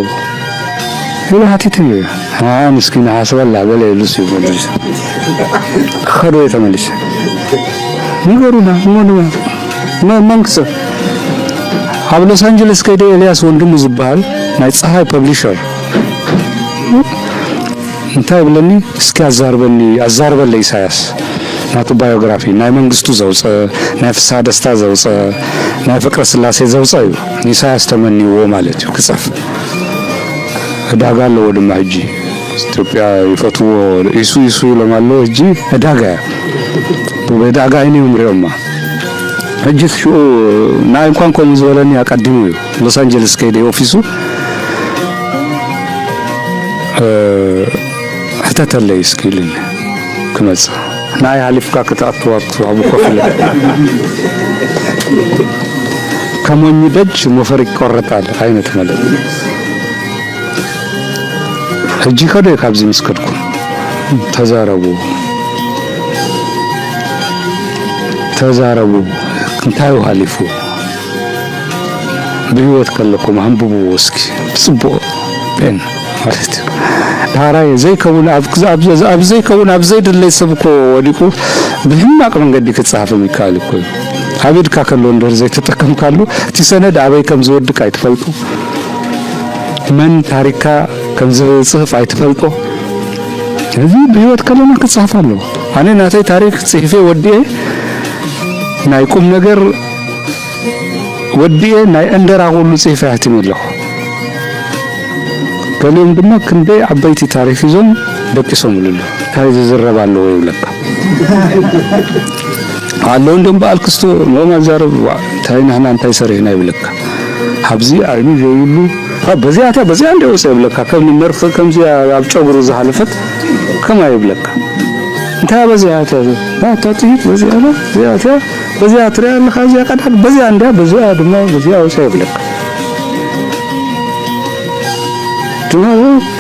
ኢሉ ሓቲትኒ እዩ። "አ፣ ምስኪን ሓስበላ" ገለ ኢሉ ሲ ይመልስ። ከዶ እየ ተመሊሰ። ንገሩና፣ እሞ ድማ መ-፣ መን ክጽ-፣ ኣብ ሎስ ኣንጀለስ ከይደ ኤልያስ ወንድሙ ዝበሃል ናይ ጸሃይ ፐብሊሸር እንታይ ይብለኒ? "እስኪ ኣዛርበኒ፣ ኣዛርበለ ኢሳያስ። ናቱ ባዮግራፊ፣ ናይ መንግስቱ ዘውፀ፣ ናይ ፍስሃ ደስታ ዘውፀ፣ ናይ ፍቅረ ስላሴ ዘውፀ እዩ። ንኢሳያስ ተመንይዎ ማለት እዩ፣ ክፀፍ። ዕዳጋ ኣለዎ ድማ ሕጂ። ኢትዮጵያ ይፈትዎ፣ ኢሱ ኢሱ ኢሎም ኣለዎ። ሕጂ ዕዳጋ እያ። ብዕዳጋ ዓይኒ እዮም ሪኦማ። ሕጂ ሽኡ ንኣይ እንኳን ከምኡ ዝበለኒ ኣቀዲሙ እዩ። ሎስ ኣንጀለስ ከይደ ኦፊሱ፣ እ፣ ሕተተለይ እስኪ ኢሉኒ ክመጽእ። ንኣይ ሓሊፍካ ክትኣቱ ኣብቲ ኣብኡ ኮፍ ኢለ። ከሞኝ ደጅ ሞፈር ይቆረጣል ዓይነት ማለት። ሕጂ ከዶ ካብዚ ምስ ከድኩም ተዛረቡ፣ ተዛረቡ። እንታይ እዩ ሓሊፉ? ብህይወት ከለኩም ኣንብብዎ እስኪ ብጽቡቕ ፔን ማለት እዩ። ዳሕራይ ዘይከውን ኣብ፣ ኣብ፣ ኣብ ዘይከውን ኣብ ዘይድለይ ሰብ እኮ ወዲቁ ብሕማቅ መንገዲ ክጸሓፍም ይከኣል እኮ እዩ። ኣብ ኢድካ ከሎ እንድሕር ዘይተጠቀምካሉ እቲ ሰነድ ኣበይ ከም ዝወድቅ ኣይትፈልጦ። መን ታሪክካ ከም ዝጽሕፍ ኣይትፈልጦ። እዚ ብህይወት ከለና ክጸሓፍ ኣለዎ። ኣነ ናተይ ታሪክ ጽሒፈ ወዲኤ ናይ ቁም ነገር ወዲኤ ናይ ዕንደራ ኩሉ ጽሒፈ ኣሕቲመ ኣለኹ። ገሊኦም ድማ ክንደይ ዓበይቲ ታሪኽ ሒዞም ደቂሶምሉ ኣለዉ። እንታይ ዝዝረብ ኣለዎ ይብለካ። ኣለዉ እንድዮም በዓል ክስቶ፣ ኖም ኣዛረብ፣ ዋ፣ እንታይ ንሕና እንታይ ሰሪሕና ይብለካ። ኣብዚ ዓይኒ ዘይብሉ፣ አ፣ በዚኣትያ፣ በዚኣ እንደ ወፀ ይብለካ። ከም መርፍእ ከምዚኣ ኣብ ጨጉሩ ዝሓለፈት ከማይ ይብለካ። እንታይ በዚኣትያ፣ ናታ ጥይት በዚኣ፣ በዚኣትያ፣ በዚኣ ትሪኣ ኣለኻ፣ እዚኣ ቀዳድ፣ በዚኣ እንድያ፣ በዚኣ ድማ፣ በዚኣ ወፀ ይብለካ። ድማ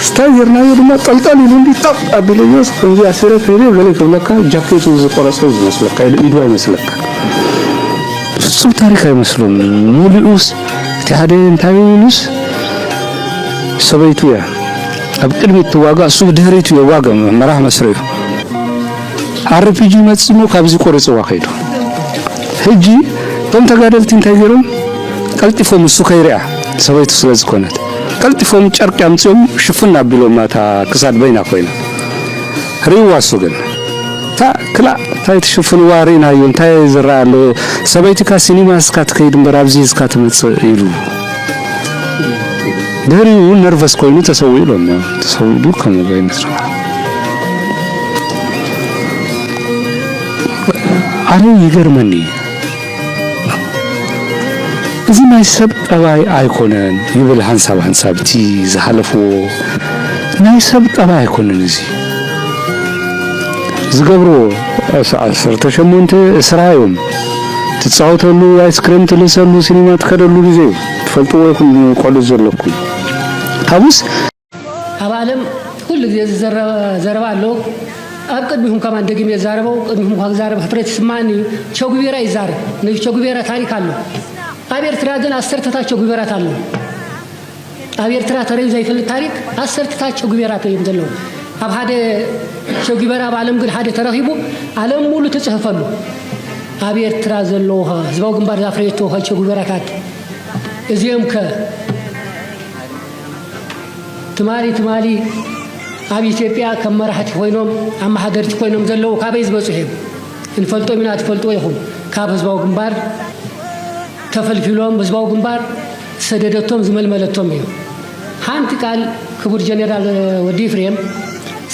ስታይ ጌርናዮ ድማ ጠልጠል ኢሉ እንዲ ጠቕ ኣቢለዮ፣ ከምዚ ኣሲረ ከይደ ገለ ክብለካ፣ ጃኬቱ ዝቆረጸ ዝመስለካ፣ ኢዱ፣ ኢዱ ኣይመስለካ። ፍጹም ታሪኽ ኣይመስሎም። ሙሉኡስ እቲ ሓደ እንታይ ኢሉስ ሰበይቱ እያ ኣብ ቅድሚት ትዋጋእ፣ እሱ ብድሕሪቱ የዋግእ፣ መራሕ መስርዩ። ኣር ፒ ጂ መጺሞ ካብዚ ቆሪጽዋ ከይዱ። ሕጂ እቶም ተጋደልቲ እንታይ ገይሮም? ቀልጢፎም እሱ ከይሪኣ ሰበይቱ ስለ ዝኾነት ቀልጢፎም ጨርቂ ኣምጺኦም ሽፍን ኣቢሎም እታ ክሳድ በይና ኮይና። ርእይዋ እሱ ግን። እታ ክላእ እንታይ ትሽፍንዋ ርኢናዮ፣ እንታይ ዝረኣ ኣሎ? ሰበይትካ ሲኒማ እስካ ትከይድ እምበር ኣብዚ እስካ ትመጽእ ኢሉ። ድሕሪኡ ነርቨስ ኮይኑ ተሰዊኡ ኢሎሞ። ተሰዊኡ ከምኡ ዓይነት ኣረ ይገርመኒ እዩ። እዚ ናይ ሰብ ጠባይ ኣይኮነን ይብል ሓንሳብ ሓንሳብ እቲ ዝሓለፍዎ ናይ ሰብ ጠባይ ኣይኮነን እዚ ዝገብርዎ። ዓሰርተ ሸሞንተ ዕስራ እዮም ትጻወተሉ፣ ኣይስክሬም ትልእሰሉ፣ ሲኒማ ትከደሉ ግዜ እዩ። ትፈልጥዎ ይኹን ቆልዑ ዘለኩም። ካብኡስ ኣብ ዓለም ኩሉ ግዜ ዝዘረብ ዘረባ ኣሎ። ኣብ ቅድሚኹም ከማን ደጊም የዛረበው ቅድሚኹም ካብ ዛረብ ሕፍረት ይስማኒ እዩ። ቸጉቤራ ይዛረብ። ንቸጉቤራ ታሪክ ኣሎ። ኣብ ኤርትራ ግን ኣሰርተታት ቸጉቤራት ኣሎ። ኣብ ኤርትራ ተረዩ ዘይፈልጥ ታሪክ ኣሰርተታት ቸጉቤራት እዮም ዘለዉ። ኣብ ሓደ ቸጉቤራ ኣብ ዓለም ግን ሓደ ተረኺቡ ዓለም ሙሉ ትጽሕፈሉ። ኣብ ኤርትራ ዘለዉ ህዝባዊ ግንባር ዛፍረየቶ ቸጉቤራታት እዚኦም ከ ትማሊ ትማሊ ኣብ ኢትዮጵያ ከም መራሕቲ ኮይኖም ኣመሓደርቲ ኮይኖም ዘለዉ ካበይ ዝበፅሑ እዮም? እንፈልጦም ኢና፣ ትፈልጥዎ ኢኹም። ካብ ህዝባዊ ግንባር ተፈልፊሎም ህዝባዊ ግንባር ዝሰደደቶም ዝመልመለቶም እዮም። ሓንቲ ቃል ክቡር ጀኔራል ወዲ ኤፍሬም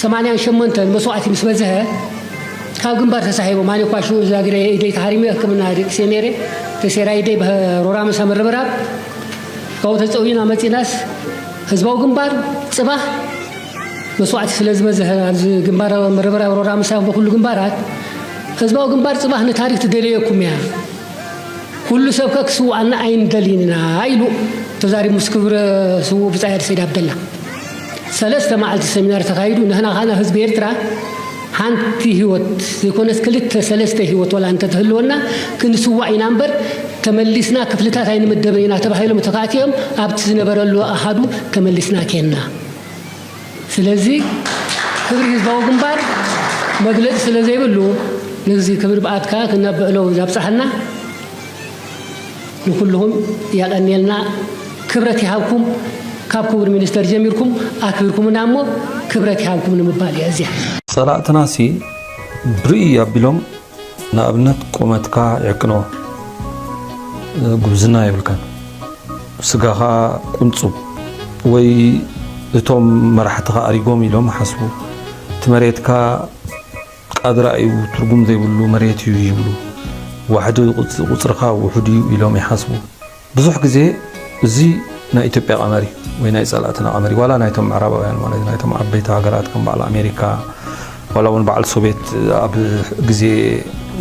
ሰማንያን ሸሞንተን መስዋዕቲ ምስ በዝሐ ካብ ግንባር ተሳሒቦም ኣነ እኳ ሽዑ ዛግረ ኢደይ ተሃሪመ ሕክምና ደቂሰ ነይረ ተሴራ ኢደይ ብሮራ መሳ ምርብራብ ካብኡ ተፀዊና መፂናስ ህዝባዊ ግንባር ፅባህ መስዋዕቲ ስለ ዝበዝሐ ኣብዚ ግንባር መረበራ ሮራ ምሳብ ኩሉ ግንባራት ህዝባዊ ግንባር ፅባህ ንታሪክ ትደለየኩም እያ። ኩሉ ሰብ ከ ክስውኣና ኣይንደልይን ኢና ኢሉ ተዛሪቡ ምስ ክብረ ስዉእ ብጻይ ሰይድ ኣብደላ። ሰለስተ መዓልቲ ሰሚናር ተኻይዱ ንሕና ኻና ህዝቢ ኤርትራ ሓንቲ ህይወት ዘይኮነስ ክልተ ሰለስተ ህይወት ወላ እንተትህልወና ክንስዋእ ኢና እምበር ተመሊስና ክፍልታት ኣይንምደብን ኢና ተባሂሎም ተካእትዮም ኣብቲ ዝነበረሉ ኣሃዱ ተመሊስና ኬንና። ስለዚ ክብሪ ህዝባዊ ግንባር መግለጺ ስለ ዘይብሉ ነዚ ክብሪ ብኣትካ ክነብዕሎ ዛብጽሓና ንኩልኹም ያቐንየልና ክብረት ይሃብኩም። ካብ ክቡር ሚኒስተር ጀሚርኩም ኣክቢርኩምና እሞ ክብረት ይሃብኩም ንምባል እየ። እዚኣ ጸላእትናሲ ብርኢ ኣቢሎም ንኣብነት ቁመትካ ይዕቅንዎ፣ ጉብዝና የብልካን፣ ስጋኻ ቁንጹብ ወይ እቶም መራሕትኻ ኣሪጎም ኢሎም ይሓስቡ፣ እቲ መሬትካ ቃድራ እዩ ትርጉም ዘይብሉ መሬት እዩ ይብሉ፣ ዋሕዲ ቁጽርኻ ውሑድ እዩ ኢሎም ይሓስቡ። ብዙሕ ግዜ እዚ ናይ ኢትዮጵያ ቀመር እዩ ወይ ናይ ጸላእትና ቀመር እዩ ዋላ ናይቶም ምዕራባውያን ማለት ናይቶም ዓበይቲ ሃገራት ከም በዓል ኣሜሪካ ዋላ እውን በዓል ሶቤት ኣብ ግዜ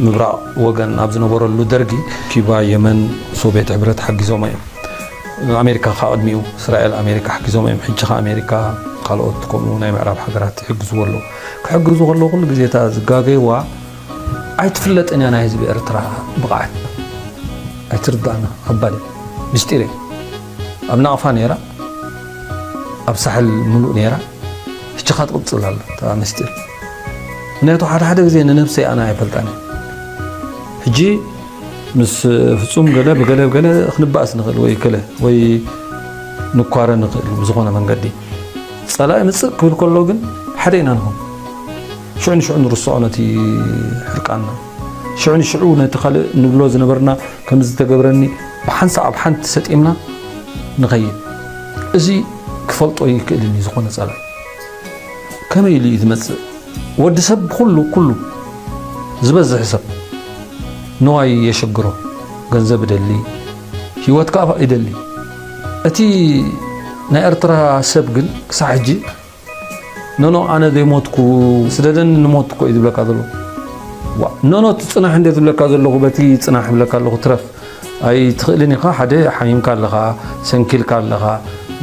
ምብራቕ ወገን ኣብ ዝነበረሉ ደርጊ ኪባ የመን ሶቤት ሕብረት ሓጊዞማ እዮም ኣሜሪካ ካብ ቅድሚኡ እስራኤል ኣሜሪካ ሓጊዞማ እዮም ሕጂ ከ ኣሜሪካ ካልኦት ከምኡ ናይ ምዕራብ ሃገራት ይሕግዝዎ ኣለዉ ክሕግዙ ከለዉ ኩሉ ግዜ እታ ዝጋገይዋ ኣይትፍለጥን እያ ናይ ህዝቢ ኤርትራ ብቕዓት ኣይትርዳእና ከባድ እያ ምስጢር እያ ኣብ ናቕፋ ነይራ ኣብ ሳሕል ምሉእ ነይራ ሕጂኻ ትቕጽል ኣላ እታ ምስጢር ምክንያቱ ሓደ ሓደ ግዜ ንነብሰይ ኣነ ኣይፈልጣን ሕጂ ምስ ፍጹም ገለ ብገለ ብገለ ክንባእስ ንኽእል ወይ ገለ ወይ ንኳረ ንኽእል ብዝኾነ መንገዲ ጸላኢ ምጽእ ክብል ከሎ ግን ሓደ ኢና ንኹን ሽዑ ንሽዑ ንርስዖ ነቲ ሕርቃንና ሽዑ ንሽዑ ነቲ ካልእ ንብሎ ዝነበርና ከም ዝተገብረኒ ብሓንሳእ ኣብ ሓንቲ ሰጢምና ንኸይድ እዚ ክፈልጦ ይክእልን እዩ ዝኾነ ጸላኢ ከመይ ኢሉ እዩ ዝመጽእ ወዲ ሰብ ብኹሉ ኩሉ ዝበዝሕ ሰብ ንዋይ የሸግሮ ገንዘብ እደሊ ህይወት ከኣ ይደሊ እቲ ናይ ኤርትራ ሰብ ግን ክሳዕ ሕጂ ኖኖ ኣነ ዘይሞትኩ ስደደኒ ንሞት እኮ እዩ ዝብለካ ዘሎ ዋ ኖኖ ትጽናሕ እንደ ዝብለካ ዘለኹ በቲ ጽናሕ ይብለካ ኣለኹ ትረፍ ኣይትኽእልን ኢኻ ሓደ ሓሚምካ ኣለኻ ሰንኪልካ ኣለኻ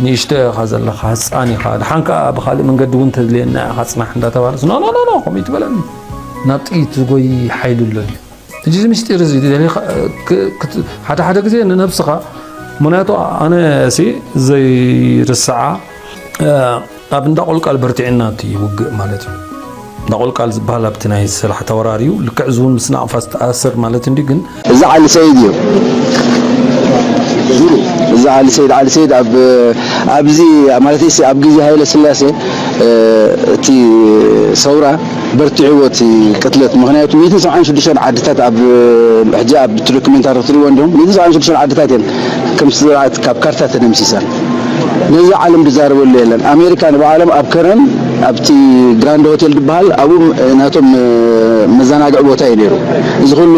ንእሽቶ ኢኻ ዘለኻ ህፃን ኢኻ ድሓን ከዓ ብካልእ መንገዲ እውን ተድልየና ኢኻ ፅናሕ እንዳተባሃለስ ኖ ኖ ኖ ከምኡ ይትበለኒ ናብ ጥይት ዝጎይ ሓይሊ ኣሎ ድዩ ሕጂ እዚ ምስጢር እዚ ሓደ ሓደ ግዜ ንነብስኻ ምክንያቱ ኣነ ሲ ዘይርስዓ ኣብ እንዳ ቆልቃል በርቲዕና እቲ ውግእ ማለት እዩ። እንዳ ቆልቃል ዝበሃል ኣብቲ ናይ ሰላሕታ ወራር እዩ። ልክዕ እዚ እውን ምስ ናቕፋ ዝተኣሳሰር ማለት እንድዩ ግን። እዚ ዓሊ ሰይድ እዩ። እዚ ዓሊ ሰይድ፣ ዓሊ ሰይድ ኣብ ኣብዚ ማለት እዩ ኣብ ግዜ ሃይለ ስላሴ እቲ ሰውራ በርቲዕዎ እቲ ቅትለት ምክንያቱ ሚእትን ሰብዓን ሽዱሽተን ዓድታት ኣብ ሕጂ ኣብ ዶክሜንታሪ ክትሪእዎ እንዲኹም ሚእትን ሰብዓን ሽዱሽተን ዓድታት እየን ከም ስርዓት ካብ ካርታ ተደምሲሰን። ነዚ ዓለም ዝዛረበሉ የለን። ኣሜሪካ ንባዕሎም ኣብ ከረን ኣብቲ ግራንድ ሆቴል ዝበሃል ኣብኡ ናቶም መዘናግዒ ቦታ እዩ ነይሩ። እዚ ኩሉ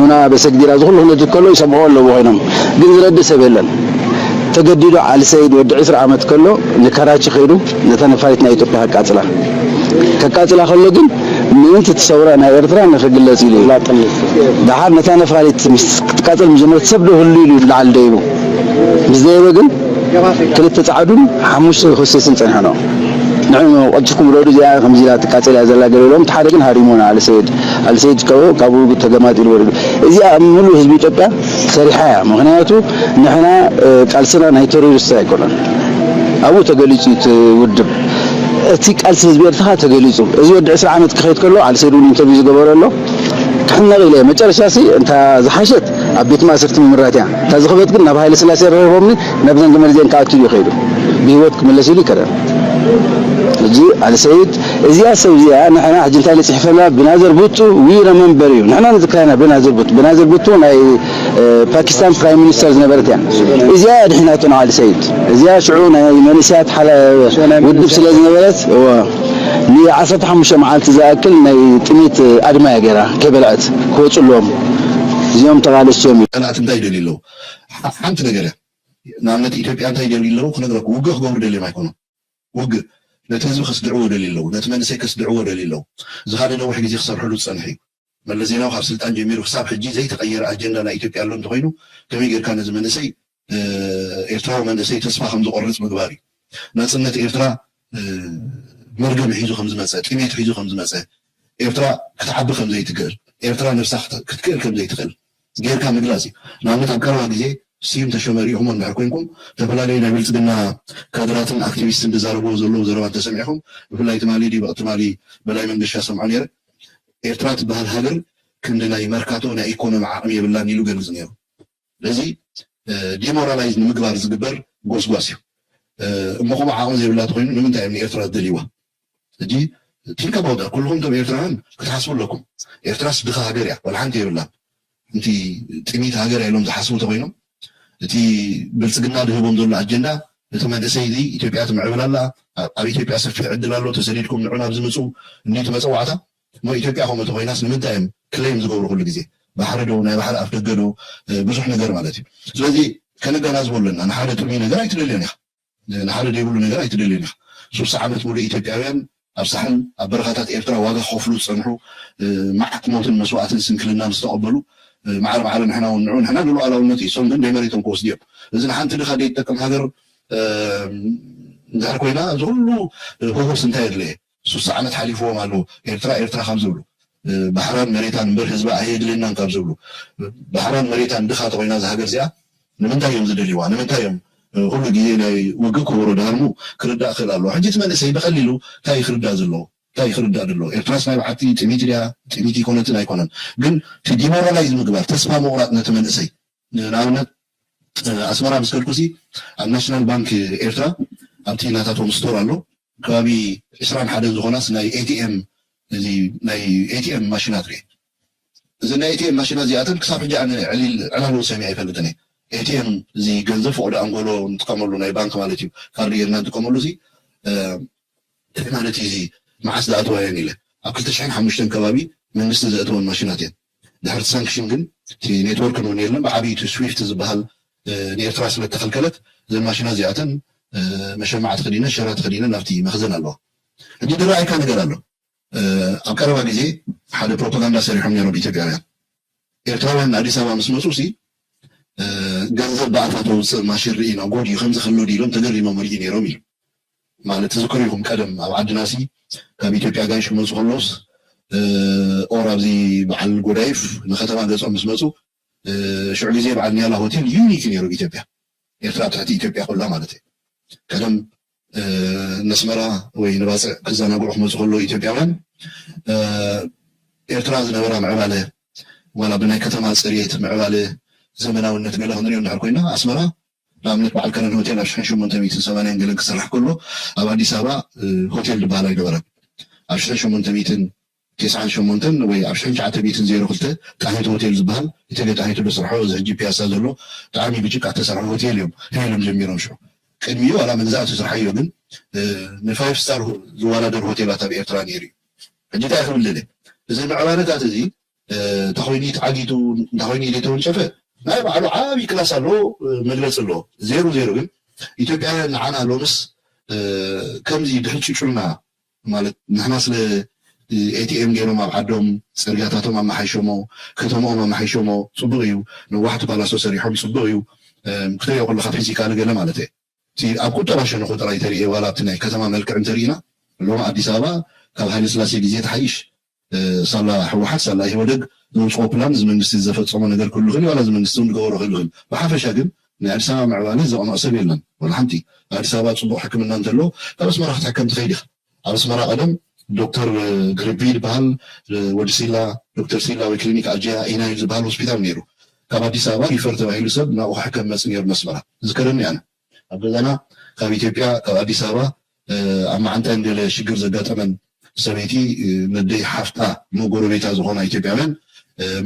ዑና በሰግዲራ እዚ ኩሉ ክነቱ ከሎ ይሰምዑ ኣለዎ ኮይኖም ግን ዝረድእ ሰብ የለን። ተገዲዱ ዓሊ ሰይድ ወዲ ዕስራ ዓመት ከሎ ንካራቺ ከይዱ ነታ ነፋሪት ናይ ኢትዮጵያ ከቃጽላ ከቃጽላ ከሎ ግን ምእንቲ እቲ ሰውራ ናይ ኤርትራ ንክግለጽ ኢሉ እዩ። ደሓር ነታ ነፋሪት ምስ ክትቃጸል ምስ ጀመረት ሰብ ዶ ህሉ ኢሉ ላዓል ደይቡ ምስ ደየበ ግን ክልተ ጻዕዱን ሓሙሽተ ሆስቴስን ጸኒሖም። ንዕኡ ቀልጢፍኩም ውረዱ፣ እዚኣ ከምዚ ኢላ ትቃጸል እያ ዘላ ገለ ኢሎም፣ እቲ ሓደ ግን ሃሪሞና ኣልሰይድ ኣልሰይድ ከ ካብኡ ተገማጢሉ ወሪዱ። እዚኣ ሙሉእ ህዝቢ ኢትዮጵያ ሰሪሓ እያ። ምኽንያቱ ንሕና ቃልስና ናይ ቴሮሪስት ኣይኮነን። ኣብኡ ተገሊጹ እዩ እቲ ውድብ። እቲ ቃልሲ ህዝቢ ኤርትራ ተገሊጹ። እዚ ወዲ ዕስራ ዓመት ክኸይድ ከሎ ኣልሰይድ እውን ኢንተርቪው ዝገበረ ኣሎ። ክሕነቕ ኢለ መጨረሻ ሲ እንታ ዝሓሸት ኣብ ቤት ማእሰርቲ ምምራት እያ። እታ ዝኽበት ግን ናብ ሃይለ ስላሴ ረኺቦምኒ ናብ ዘንገመል ዜን ክኣቱ እዩ ከይዱ። ብህይወት ክምለስ ኢሉ ይከረን። ሕጂ ኣልሰይድ እዚኣ ሰብ እዚኣ ንሕና ሕጂ እንታይ ንጽሕፈላ ብናዘር ቡቱ ዊ ረመንበር እዩ። ንሕና ንዝክራ ኢና ብናዘር ቡቱ። ብናዘር ቡቱ ናይ ፓኪስታን ፕራይም ሚኒስተር ዝነበረት እያ። እዚኣ እያ ድሒናቶ ንዓሊ ሰይድ። እዚኣ ሽዑ ናይ መንእሰያት ሓላ ውድብ ስለ ዝነበረት እወ ንዓሰርተ ሓሙሽተ መዓልቲ ዝኣክል ናይ ጥሜት ኣድማ እያ ገይራ ከይበልዐት ክወፁ ኣለዎም። እዚኦም ተቓለስቲ እዮም። ጸላእቲ እንታይ ይደልዩ ኣለዉ? ሓንቲ ነገር እያ። ንኣብነት ኢትዮጵያ እንታይ ይደልዩ ኣለዉ ክነግረኩም። ውግእ ክገብሩ ደልዮም ኣይኮኑን። ውግእ ነቲ ህዝቢ ከስድዕዎ ደልዩ ኣለዉ። ነቲ መንእሰይ ከስድዕዎ ደልዩ ኣለዉ። ዝኻደ ነዊሕ ግዜ ክሰርሕሉ ዝጸንሑ እዩ። መለስ ዜናዊ ካብ ስልጣን ጀሚሩ ክሳብ ሕጂ ዘይተቐየረ ኣጀንዳ ናይ ኢትዮጵያ ኣሎ እንተኾይኑ ከመይ ጌርካ ነዚ መንእሰይ ኤርትራዊ መንእሰይ ተስፋ ከም ዝቆርጽ ምግባር እዩ። ናጽነት ኤርትራ መርገም ሒዙ ከም ዝመጸ፣ ጥሜት ሒዙ ከም ዝመጸ፣ ኤርትራ ክትዓቢ ከም ዘይትክእል፣ ኤርትራ ነብሳ ክትክእል ከም ዘይትክእል ጌርካ ምግላጽ እዩ። ንኣብነት ኣብ ቀረባ ግዜ ስዩም ተሾመ ሪኢኹሞ እንድሕር ኮይንኩም ዝተፈላለዩ ናይ ብልጽግና ካድራትን ኣክቲቪስትን ዝዛረብዎ ዘለዉ ዘረባ እንተሰሚዕኹም ብፍላይ ትማሊ ድዩ ትማሊ በላይ መንገሻ ሰምዖ ነይረ ኤርትራ ትበሃል ሃገር ክንዲ ናይ መርካቶ ናይ ኢኮኖሚ ዓቕሚ የብላን ኢሉ ገልጽ ነይሩ። እዚ ዲሞራላይዝ ንምግባር ዝግበር ጎስጓስ እዩ። እሞ ከምኡ ዓቕሚ ዘይብላ ተኮይኑ ንምንታይ እዮም ንኤርትራ ዝደልይዋ? ሕጂ ቲንክ ኣባውት ኩልኩም እቶም ኤርትራውያን ክትሓስቡ ኣለኩም። ኤርትራስ ድኻ ሃገር እያ፣ ዋላ ሓንቲ የብላን። እንቲ ጥሚት ሃገር እያ ኢሎም ዝሓስቡ ተኮይኖም እቲ ብልጽግና ዝህቦም ዘሎ ኣጀንዳ እቲ መንእሰይ እዚ ኢትዮጵያ ትምዕብል ኣላ፣ ኣብ ኢትዮጵያ ሰፊሕ ዕድል ኣሎ፣ ተሰዲድኩም ንዑ ናብ ዝምፁ እንዲ መፀዋዕታ እሞ ኢትዮጵያ ከምኡ ተኮይናስ ንምንታይ እዮም ክሌም ዝገብሩ ኩሉ ግዜ? ባሕሪ ዶ ናይ ባሕሪ ኣፍ ደገ ዶ? ብዙሕ ነገር ማለት እዩ። ስለዚ ከነገናዝቦ ኣለና። ንሓደ ጥሙይ ነገር ኣይትደልዮን ኢኻ፣ ንሓደ ዘይብሉ ነገር ኣይትደልዮን ኢኻ። ሱሳ ዓመት ሙሉእ ኢትዮጵያውያን ኣብ ሳሕል ኣብ በረኻታት ኤርትራ ዋጋ ክኸፍሉ ዝጸንሑ፣ መዓት ሞትን መስዋእትን ስንክልናን ዝተቐበሉ፣ ማዕረ ማዕረ ንሕና እውን ንዑ ንሕና ንሉዓላውነት እዩ፣ እሶም ግን ደይ መሬቶም ክወስዱ እዮም። እዚ ንሓንቲ ድኻ ደይ ትጠቅም ሃገር እንድሕር ኮይና እዚ ኩሉ ህውስ እንታይ የድለየ? ሱሳ ዓመት ሓሊፍዎም ኣለዉ። ኤርትራ ኤርትራ ካብ ዝብሉ፣ ባሕራን መሬታን እምበር ህዝባ ኣየድልየናን ካብ ዝብሉ፣ ባሕራን መሬታን ድኻ ተኮይና እዛ ሃገር እዚኣ ንምንታይ እዮም ዝደልይዋ? ንምንታይ እዮም ኩሉ ግዜ ናይ ውግእ ከበሮ ድሃርሙ? ክርዳእ ክእል ኣለዎ። ሕጂ እቲ መንእሰይ ብቀሊሉ እንታይ ክርዳእ ዘለዎ? እንታይ ክርዳእ ዘለዎ? ኤርትራስ ናይ በዓቲ ጥሚት ድያ? ጥሚት ይኮነትን ኣይኮነን። ግን እቲ ዲሞራላይዝ ምግባር፣ ተስፋ ምቑራጥ ነቲ መንእሰይ። ንኣብነት ኣስመራ ምስ ከድኩሲ ኣብ ናሽናል ባንክ ኤርትራ ኣብቲ ናታቶም ስቶር ኣሎ ከባቢ ዕስራን ሓደን ዝኾናስ ናይ ኤቲኤም እዚ ናይ ኤቲኤም ማሽናት ሪኤ። እዚ ናይ ኤቲኤም ማሽናት እዚኣተን ክሳብ ሕጂ ኣነ ዕሊል ዕላሉ ሰሚዐ ኣይፈልጥን እየ። ኤቲኤም እዚ ገንዘብ ፈቆዶ ኣንጎሎ ንጥቀመሉ ናይ ባንክ ማለት እዩ ካርዲ ጌርና ንጥቀመሉ እዚ እንታይ ማለት እዩ እዚ መዓስ ዝኣተዋ እየን ኢለ ኣብ ክልተ ሽሕን ሓሙሽተን ከባቢ መንግስቲ ዘእተወን ማሽናት እየን። ድሕርቲ ሳንክሽን ግን እቲ ኔትወርክ እውን የለን ብዓብዪ እቲ ስዊፍት ዝበሃል ንኤርትራ ስለተኸልከለት እዘን ማሽናት እዚኣተን መሸማዕ ተኸዲነን ሸራ ተኸዲነን ናብቲ መኽዘን ኣለዋ። ሕጂ ዝረኣየካ ነገር ኣሎ። ኣብ ቀረባ ግዜ ሓደ ፕሮፓጋንዳ ሰሪሖም ነይሮም ኢትዮጵያውያን። ኤርትራውያን ኣዲስ ኣበባ ምስ መፁ ሲ ገንዘብ ብኣፋ ተውፅእ ማሽን ርኢና ጎድ እዩ ከምዚ ከሎ ድዩ ኢሎም ተገሪሞም ርኢ ነይሮም ኢሉ። ማለት ትዝክሩ ኢኹም ቀደም ኣብ ዓድና ሲ ካብ ኢትዮጵያ ጋይሽ ክመፁ ከለውስ ኦር ኣብዚ በዓል ጎዳይፍ ንከተማ ገፆም ምስ መፁ ሽዑ ግዜ በዓል ኒያላ ሆቴል ዩኒክ ነይሩ ኢትዮጵያ ኤርትራ ትሕቲ ኢትዮጵያ ኩላ ማለት እዩ። ቀደም ነስመራ ወይ ንባፅዕ ክዘናግዑ ክመፁ ከለዉ ኢትዮጵያውያን ኤርትራ ዝነበራ ምዕባለ ዋላ ብናይ ከተማ ፅሬት ምዕባለ ዘመናውነት ገለ ክንሪኦ እንድሕር ኮይና ኣስመራ ንኣብነት በዓል ከረን ሆቴል ኣብ ሽሕን ሸሞንተ ሚእትን ሰማንያን ገለን ክስራሕ ከሎ ኣብ ኣዲስ ኣበባ ሆቴል ዝበሃል ኣይነበረን። ኣብ ሽሕን ሸሞንተ ሚእትን ተስዓን ሸሞንተን ወይ ኣብ ሽሕን ትሽዓተ ሚእትን ዜሮ ክልተ ጣሂት ሆቴል ዝበሃል እተገ ጣሂት ዝሰርሖ እዚ ሕጂ ፒያሳ ዘሎ ብጣዕሚ ብጭቃ ተሰርሖ ሆቴል እዮም ሄሎም ጀሚሮም ሽዑ ቅድሚኡ ዋላ መግዛእቲ ስርሓዮ ግን ንፋይፍ ስታር ዝወዳደር ሆቴላት ኣብ ኤርትራ ነይሩ እዩ። ሕጂ እንታይ ክብል ደለ እዚ ምዕባለታት እዚ እንታኾይኑ ተዓጊቱ እንታኾይኑ ዘይተወንጨፈ ናይ ባዕሉ ዓብዪ ክላስ ኣለዎ፣ መግለፂ ኣለዎ። ዜሩ ዜሩ ግን ኢትዮጵያውያን ንዓና ሎምስ ከምዚ ድሕጭጭልና ማለት ንሕና ስለ ኤቲኤም ገይሮም ኣብ ዓዶም ፅርግያታቶም ኣመሓይሾሞ፣ ከተማኦም ኣመሓይሾሞ፣ ፅቡቅ እዩ። ነዋሕቲ ፓላሶ ሰሪሖም ፅቡቅ እዩ። ክትሪኦ ከለካ ፊዚካሊ ገለ ማለት እየ እቲ ኣብ ቁጠባ ሸነኹ ጥራይ ተሪኤ ዋላ ኣብቲ ናይ ከተማ መልክዕ እንተሪኢና ሎሚ ኣዲስ ኣበባ ካብ ሃይለ ስላሴ ግዜ ትሓይሽ። ሳላ ህወሓት ሳላ ኢህወደግ ዘውፅኦ ፕላን እዚ መንግስቲ ዘፈፀሞ ነገር ክህሉ ይኽእል ዋላ እዚ መንግስቲ እውን ዝገበሮ ክህሉ ይኽእል። ብሓፈሻ ግን ናይ ኣዲስ ኣበባ ምዕባለ ዘቕንዖ ሰብ የለን። ወላ ሓንቲ ኣዲስ ኣበባ ፅቡቅ ሕክምና እንተሎ ካብ ኣስመራ ክትሕከም ትኸይድ ኢኻ። ኣብ ኣስመራ ቀደም ዶክተር ግርቢ ዝበሃል ወዲ ሲላ ዶክተር ሲላ ወይ ክሊኒክ ኣጀያ ኢና እዩ ዝበሃል ሆስፒታል ነይሩ። ካብ ኣዲስ ኣበባ ሪፈር ተባሂሉ ሰብ ናብኡ ክሕከም መፅ ነይሩ ነስመራ ዝከረኒ ኣነ ኣብ ገዛና ካብ ኢትዮጵያ ካብ ኣዲስ ኣበባ ኣብ መዓንጠን ገለ ሽግር ዘጋጠመን ሰበይቲ ነደይ ሓፍታ መጎረቤታ ዝኾና ኢትዮጵያውያን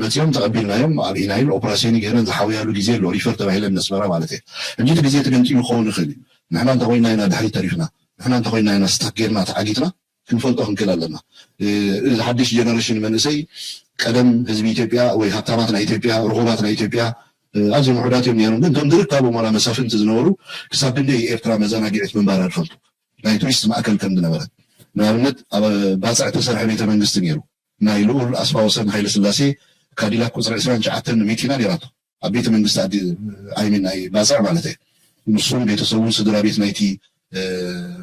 መፂኦም ተቐቢልናዮም ኣብ ኢናይል ኦፕራሲዮን ገይረን ዝሓውያሉ ግዜ ኣሎ ሪፈር ተባሂለን ነስመራ ማለት እየ። ሕጂ እቲ ግዜ ተገንፂሉ ክኸውን ይኽእል እዩ። ንሕና እንተኮይና ኢና ድሕሪት ተሪፍና። ንሕና እንተኮይና ኢና ስታክ ጌርና ተዓጊትና ክንፈልጦ ክንክእል ኣለና። እዚ ሓድሽ ጀነሬሽን መንእሰይ ቀደም ህዝቢ ኢትዮጵያ ወይ ሃብታማት ናይ ኢትዮጵያ ርኹባት ናይ ኢትዮጵያ ኣዝዮም ውሑዳት እዮም ነይሮም። ግን እቶም ዝርካቦም ዋላ መሳፍንቲ ዝነበሩ ክሳብ ክንደይ ኤርትራ መዘናግዒት ምንባራ ዝፈልጡ ናይ ቱሪስት ማእከል ከም ዝነበረት ንኣብነት ኣብ ባፅዕ ተሰርሐ ቤተ መንግስቲ ነይሩ ናይ ልኡል ኣስፋወሰን ሃይለ ስላሴ ካዲላክ ቁፅሪ ዕስራን ትሽዓተን መኪና ነይራቶ ኣብ ቤተ መንግስቲ ኣዲ ኣይሚን ናይ ባፅዕ ማለት እየ ንሱን ቤተሰቡን ስድራ ቤት ናይቲ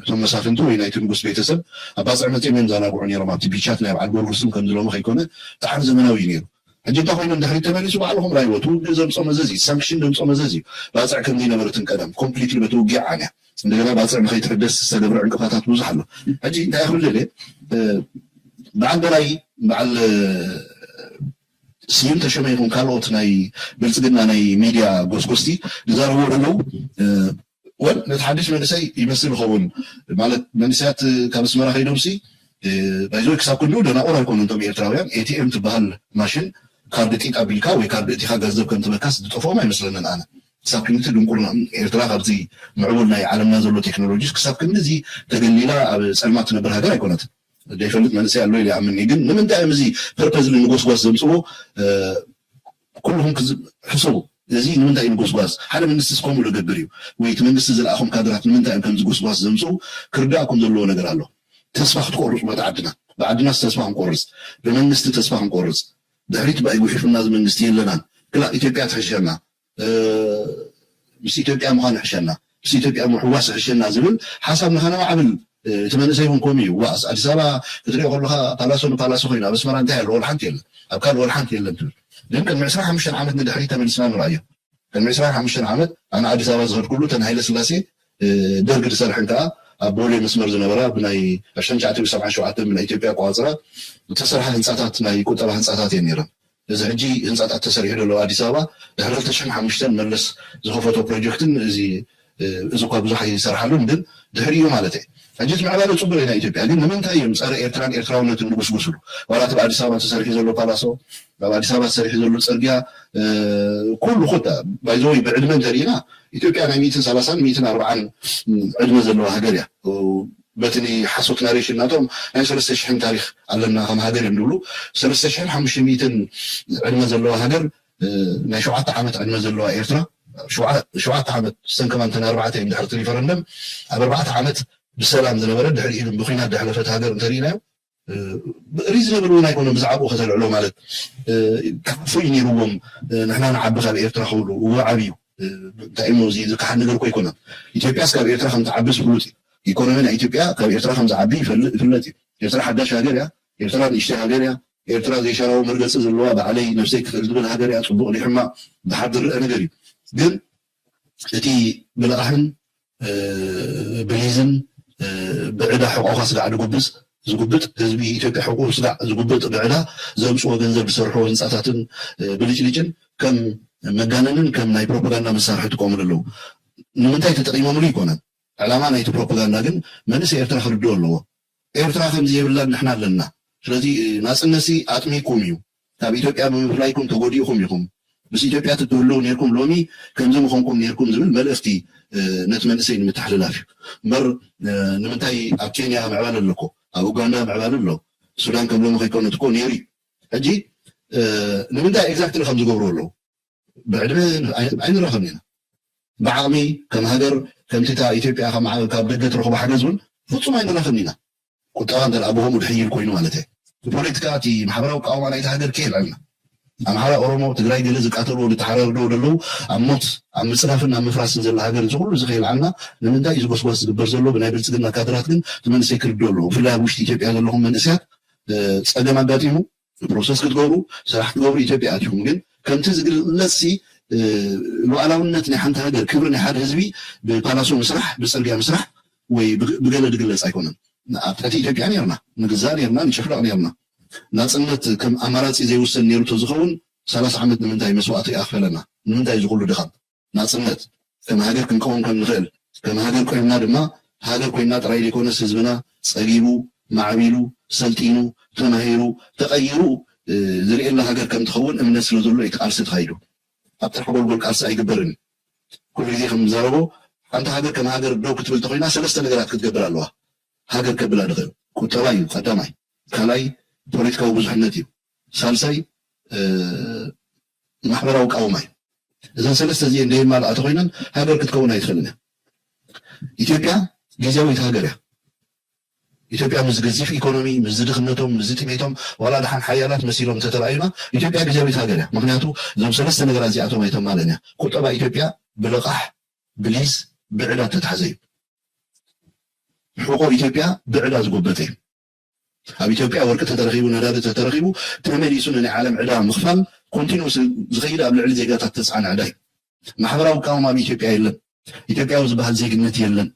እቶም መሳፍንቲ ወይ ናይቲ ንጉስ ቤተሰብ ኣብ ባፅዕ መፅኦም እዮም ዛናግዑ ነይሮም ኣብቲ ቢቻት ናይ በዓል ጎርጉስም ከም ዝለሙ ከይኮነ ብጣዕሚ ዘመናዊ እዩ ነይሩ ሕጂ እንታይ ኮይኑ እንድሕሪ ተመሊሱ ባዕልኹም ራይወት ውግእ ዘምፆ መዘዝ እዩ ሳንክሽን ዘምፆ መዘዝ እዩ ባፅዕ ከም ዘይነበረትን ቀደም ኮምፕሊትሊ በቲ ውግእ ዓንያ እንደገና ባፅዕ ንኸይትሕደስ ዝተገብረ ዕንቅፋታት ብዙሕ ኣሎ ሕጂ እንታይ ክብል ደልየ በዓል በላይ በዓል ስዩም ተሾመ ይኹን ካልኦት ናይ ብልፅግና ናይ ሚድያ ጎስጎስቲ ዝዛረብዎ ዘለዉ ወል ነቲ ሓድሽ መንእሰይ ይመስል ይኸውን ማለት መንእሰያት ካብ ኣስመራ ከይዶምሲ ባይዞ ክሳብ ክንድኡ ደናቑር ኣይኮኑ እቶም ኤርትራውያን ኤቲኤም ትበሃል ማሽን ካርድ ጢጥ ኣቢልካ ወይ ካርድ እቲኻ ገንዘብ ከም ትበካስ ዝጠፍኦም ኣይመስለንን ኣነ ክሳብ ክንድቲ ድንቁርና ኤርትራ ካብዚ ምዕቡል ናይ ዓለምና ዘሎ ቴክኖሎጂ ክሳብ ክንድዚ ተገሊላ ኣብ ፀልማት ትነብር ሃገር ኣይኮነትን ዘይፈልጥ መንእሰይ ኣሎ ኢለ ይኣምን ግን ንምንታይ እዮም እዚ ፐርፐዝሊ ንጎስጓስ ዘምፅዎ ኩልኹም ሕሰቡ እዚ ንምንታይ እዩ ንጎስጓስ ሓደ መንግስቲ ስከምኡ ዝገብር እዩ ወይ እቲ መንግስቲ ዝለኣኹም ካድራት ንምንታይ እዮም ከምዚ ጎስጓስ ዘምፅኡ ክርዳእኩም ዘለዎ ነገር ኣሎ ተስፋ ክትቆርፁ በቲ ዓድና ብዓድናስ ተስፋ ክንቆርፅ ብመንግስቲ ተስፋ ክንቆርፅ ድሕሪት ባይ ጉሒፉና እዚ መንግስቲ የለናን ክላ ኢትዮጵያ ትሕሸና ምስ ኢትዮጵያ ምዃን ይሕሸና ምስ ኢትዮጵያ ምሕዋስ ይሕሸና ዝብል ሓሳብ ንኸነማዕብል እቲ መንእሰይ እውን ከምኡ እዩ ዋስ ኣዲስ ኣበባ ክትሪኦ ከለካ ፓላሶ ንፓላሶ ኮይኑ ኣብ ኣስመራ እንታይ ኣሎ ወላ ሓንቲ የለን ኣብ ካልእ ወላ ሓንቲ የለን ትብል ግን ቅድሚ ዕስራ ሓሙሽተ ዓመት ንድሕሪ ተመልስና ንረኣዮ ቅድሚ ዕስራ ሓሙሽተ ዓመት ኣነ ኣዲስ ኣበባ ዝኸድኩሉ ተን ሃይለ ስላሴ ደርግ ዝሰርሐን ከዓ ኣብ ቦሌ መስመር ዝነበራ ብናይ ዕስራን ትሽዓተን ሰብዓን ሸውዓተን ብናይ ኢትዮጵያ ኣቆፃፅራ ዝተሰርሐ ህንፃታት ናይ ቁጠባ ህንፃታት እየን ነይረን እዚ ሕጂ ህንፃታት ተሰሪሑ ዘሎ ኣዲስ ኣበባ ድሕሪ ክልተ ሽሕን ሓሙሽተን መለስ ዝኸፈቶ ፕሮጀክትን እዚ እዚ እኳ ብዙሕ ኣይሰርሓሉን ግን ድሕሪኡ ማለት እየ ሕጂ እቲ ምዕባለ ፅቡቅ እዩ ናይ ኢትዮጵያ ግን ንምንታይ እዮም ፀረ ኤርትራን ኤርትራውነትን ዝጉስጉስሉ ዋላ እቲ ኣዲስ ኣበባ ተሰሪሑ ዘሎ ፓላሶ ኣብ ኣዲስ ኣበባ ተሰሪሑ ዘሎ ፅርግያ ኩሉ ኩታ ባይዘወይ ብዕድመ እንተሪኢና ኢትዮጵያ ናይ ሚእትን ሰላሳን ሚእትን ኣርባዓን ዕድመ ዘለዋ ሃገር እያ በቲ ናይ ሓሶት ናሬሽን ናቶም ናይ ሰለስተ ሽሕን ታሪክ ኣለና ከም ሃገር እዮም ዝብሉ ሰለስተ ሽሕን ሓሙሽተ ሚእትን ዕድመ ዘለዋ ሃገር ናይ ሸውዓተ ዓመት ዕድመ ዘለዋ ኤርትራ ሸውዓተ ዓመት ሰንከማንተን ኣርባዕተ እዮም ድሕርቲ ሪፈረንደም ኣብ ኣርባዕተ ዓመት ብሰላም ዝነበረ ድሕሪ ኢሉ ብኩናት ዘሕለፈት ሃገር እንተሪኢናዮ ሪዝነብል እውን ኣይኮነን ብዛዕባኡ ከተልዕሎ ማለት ክሓፉ እዩ ነይርዎም ንሕና ንዓቢ ካብ ኤርትራ ክብሉ እዎ ዓብዩ እንታይ እሞ እዚ ዝከሓድ ነገር እኮ ኣይኮነን ኢትዮጵያስ ካብ ኤርትራ ከም ትዓቢ ዝፍሉጥ እዩ ኢኮኖሚ ናይ ኢትዮጵያ ካብ ኤርትራ ከም ዝዓቢ ይፈልጥ እዩ ኤርትራ ሓዳሽ ሃገር እያ ኤርትራ ንእሽተይ ሃገር እያ ኤርትራ ዘይሻራዊ መርገፂ ዘለዋ ባዕለይ ነብሰይ ክኽእል ዝብል ሃገር እያ ፅቡቅ ድሕማ ብሓድ ዝረአ ነገር እዩ ግን እቲ ብልቓሕን ብሊዝን ብዕዳ ሕቆኻ ስጋዕ ዝጉብዝ ዝጉብጥ ህዝቢ ኢትዮጵያ ሕቁ ስጋዕ ዝጉብጥ ብዕዳ ዘምፅዎ ገንዘብ ዝሰርሕዎ ህንፃታትን ብልጭልጭን ከም መጋነንን ከም ናይ ፕሮፓጋንዳ መሳርሒ ይጥቀሙሉ ኣለዉ ንምንታይ ተጠቂሞምሉ ይኮነን ዕላማ ናይቲ ፕሮፓጋንዳ ግን መንእሰይ ኤርትራ ክርድኦ ኣለዎ ኤርትራ ከምዚ የብላን ንሕና ኣለና ስለዚ ናፅነሲ ኣጥሚኩም እዩ ካብ ኢትዮጵያ ብምፍላይኩም ተጎዲእኩም ኢኹም ምስ ኢትዮጵያ ትትህልው ነርኩም፣ ሎሚ ከምዚ ምኾንኩም ነርኩም ዝብል መልእኽቲ ነቲ መንእሰይ ንምትሕልላፍ እዩ እምበር፣ ንምንታይ ኣብ ኬንያ ምዕባለ ኣለኮ፣ ኣብ ኡጋንዳ ምዕባለ ኣሎ፣ ሱዳን ከም ሎሚ ከይኮነት እኮ ነይሩ እዩ። ሕጂ ንምንታይ exactly ከም ዝገብሩ ኣለዉ? ብዕድመ ኣይንራኸብን ኢና። ብዓቕሚ ከም ሃገር፣ ከምቲ እታ ኢትዮጵያ ካብ ደገ ትረኽቦ ሓገዝ እውን ፍጹም ኣይንራኸብን ኢና። ቁጠባ እንተ ኣብሆም ድሕይል ኮይኑ ማለት እየ። ብፖለቲካ እቲ ማሕበራዊ ቃውማ ናይቲ ሃገር ከየልዕልና፣ ኣምሓራ፣ ኦሮሞ፣ ትግራይ ገለ ዝቃተልዎ ዝተሓራርድዎ ዘለዉ ኣብ ሞት ኣብ ምፅናፍን ኣብ ምፍራስን ዘላ ሃገር እዚ ኩሉ እዚ ከየልዓልና ንምንታይ እዩ ዝጎስጓስ ዝግበር ዘሎ? ብናይ ብልፅግና ካድራት ግን እቲ መንእሰይ ክርድኦ ኣለዎ። ብፍላይ ኣብ ውሽጢ ኢትዮጵያ ዘለኹም መንእሰያት ፀገም ኣጋጢሙ ፕሮሰስ ክትገብሩ ስራሕ ክትገብሩ ኢትዮጵያ ኣትኹም ግን ከምቲ ዝግለፅሲ ሉዓላውነት ናይ ሓንቲ ሃገር ክብሪ ናይ ሓደ ህዝቢ ብፓላሶ ምስራሕ ብፅርግያ ምስራሕ ወይ ብገለ ዝግለፅ ኣይኮነን። ኣብ ትሕቲ ኢትዮጵያ ነርና፣ ንግዛእ ነርና፣ ንጭፍለቕ ነርና። ናፅነት ከም ኣማራፂ ዘይውሰን ነሩ ተዝኸውን ሰላሳ ዓመት ንምንታይ መስዋእቲ ኣኽፈለና? ንምንታይ እዚ ኩሉ ድኻም? ናፅነት ከም ሃገር ክንቀውም ከም ንኽእል፣ ከም ሃገር ኮይንና ድማ ሃገር ኮይንና ጥራይ ዘይኮነስ ህዝብና ፀጊቡ ማዕቢሉ ሰልጢኑ ተማሂሩ ተቐይሩ ዝርእየላ ሃገር ከም ትኸውን እምነት ስለ ዘሎ እዩ እቲ ቃልሲ ተኻይዱ። ኣብ ጥራሕ ጎልጎል ቃልሲ ኣይግበርን እዩ። ኩሉ ግዜ ከም ንዛረቦ ሓንቲ ሃገር ከም ሃገር ደው ክትብል ተኮይና ሰለስተ ነገራት ክትገብር ኣለዋ። ሃገር ከብላ ድኽእል ቁጠባ እዩ ቀዳማይ፣ ካልኣይ ፖለቲካዊ ብዙሕነት እዩ፣ ሳልሳይ ማሕበራዊ ቃውማ እዩ። እዘን ሰለስተ እዚኤን ደየማልኣ ተኮይነን ሃገር ክትከውን ኣይትኽእልን እያ። ኢትዮጵያ ግዜያዊት ሃገር እያ። ኢትዮጵያ ምስ ገዚፍ ኢኮኖሚ፣ ምስ ዝድኽነቶም፣ ምስ ዝጥሜቶም፣ ዋላ ደሓን ሓያላት መሲሎም እንተተረኣዩና ኢትዮጵያ ግዜያዊት ሃገር እያ። ምክንያቱ እዞም ሰለስተ ነገራት እዚኣቶም ኣይተማልእን እያ። ቁጠባ ኢትዮጵያ ብልቓሕ፣ ብሊዝ፣ ብዕዳ እተታሕዘ እዩ። ሕቆ ኢትዮጵያ ብዕዳ ዝጎበጠ እዩ። ኣብ ኢትዮጵያ ወርቂ ተተረኺቡ፣ ነዳዲ ተተረኺቡ፣ ተመሊሱ ንናይ ዓለም ዕዳ ምኽፋል ኮንቲኒስ ዝኸይድ ኣብ ልዕሊ ዜጋታት ተፅዓነ ዕዳ እዩ። ማሕበራዊ ቃውማ ኣብ ኢትዮጵያ የለን። ኢትዮጵያዊ ዝበሃል ዜግነት የለን።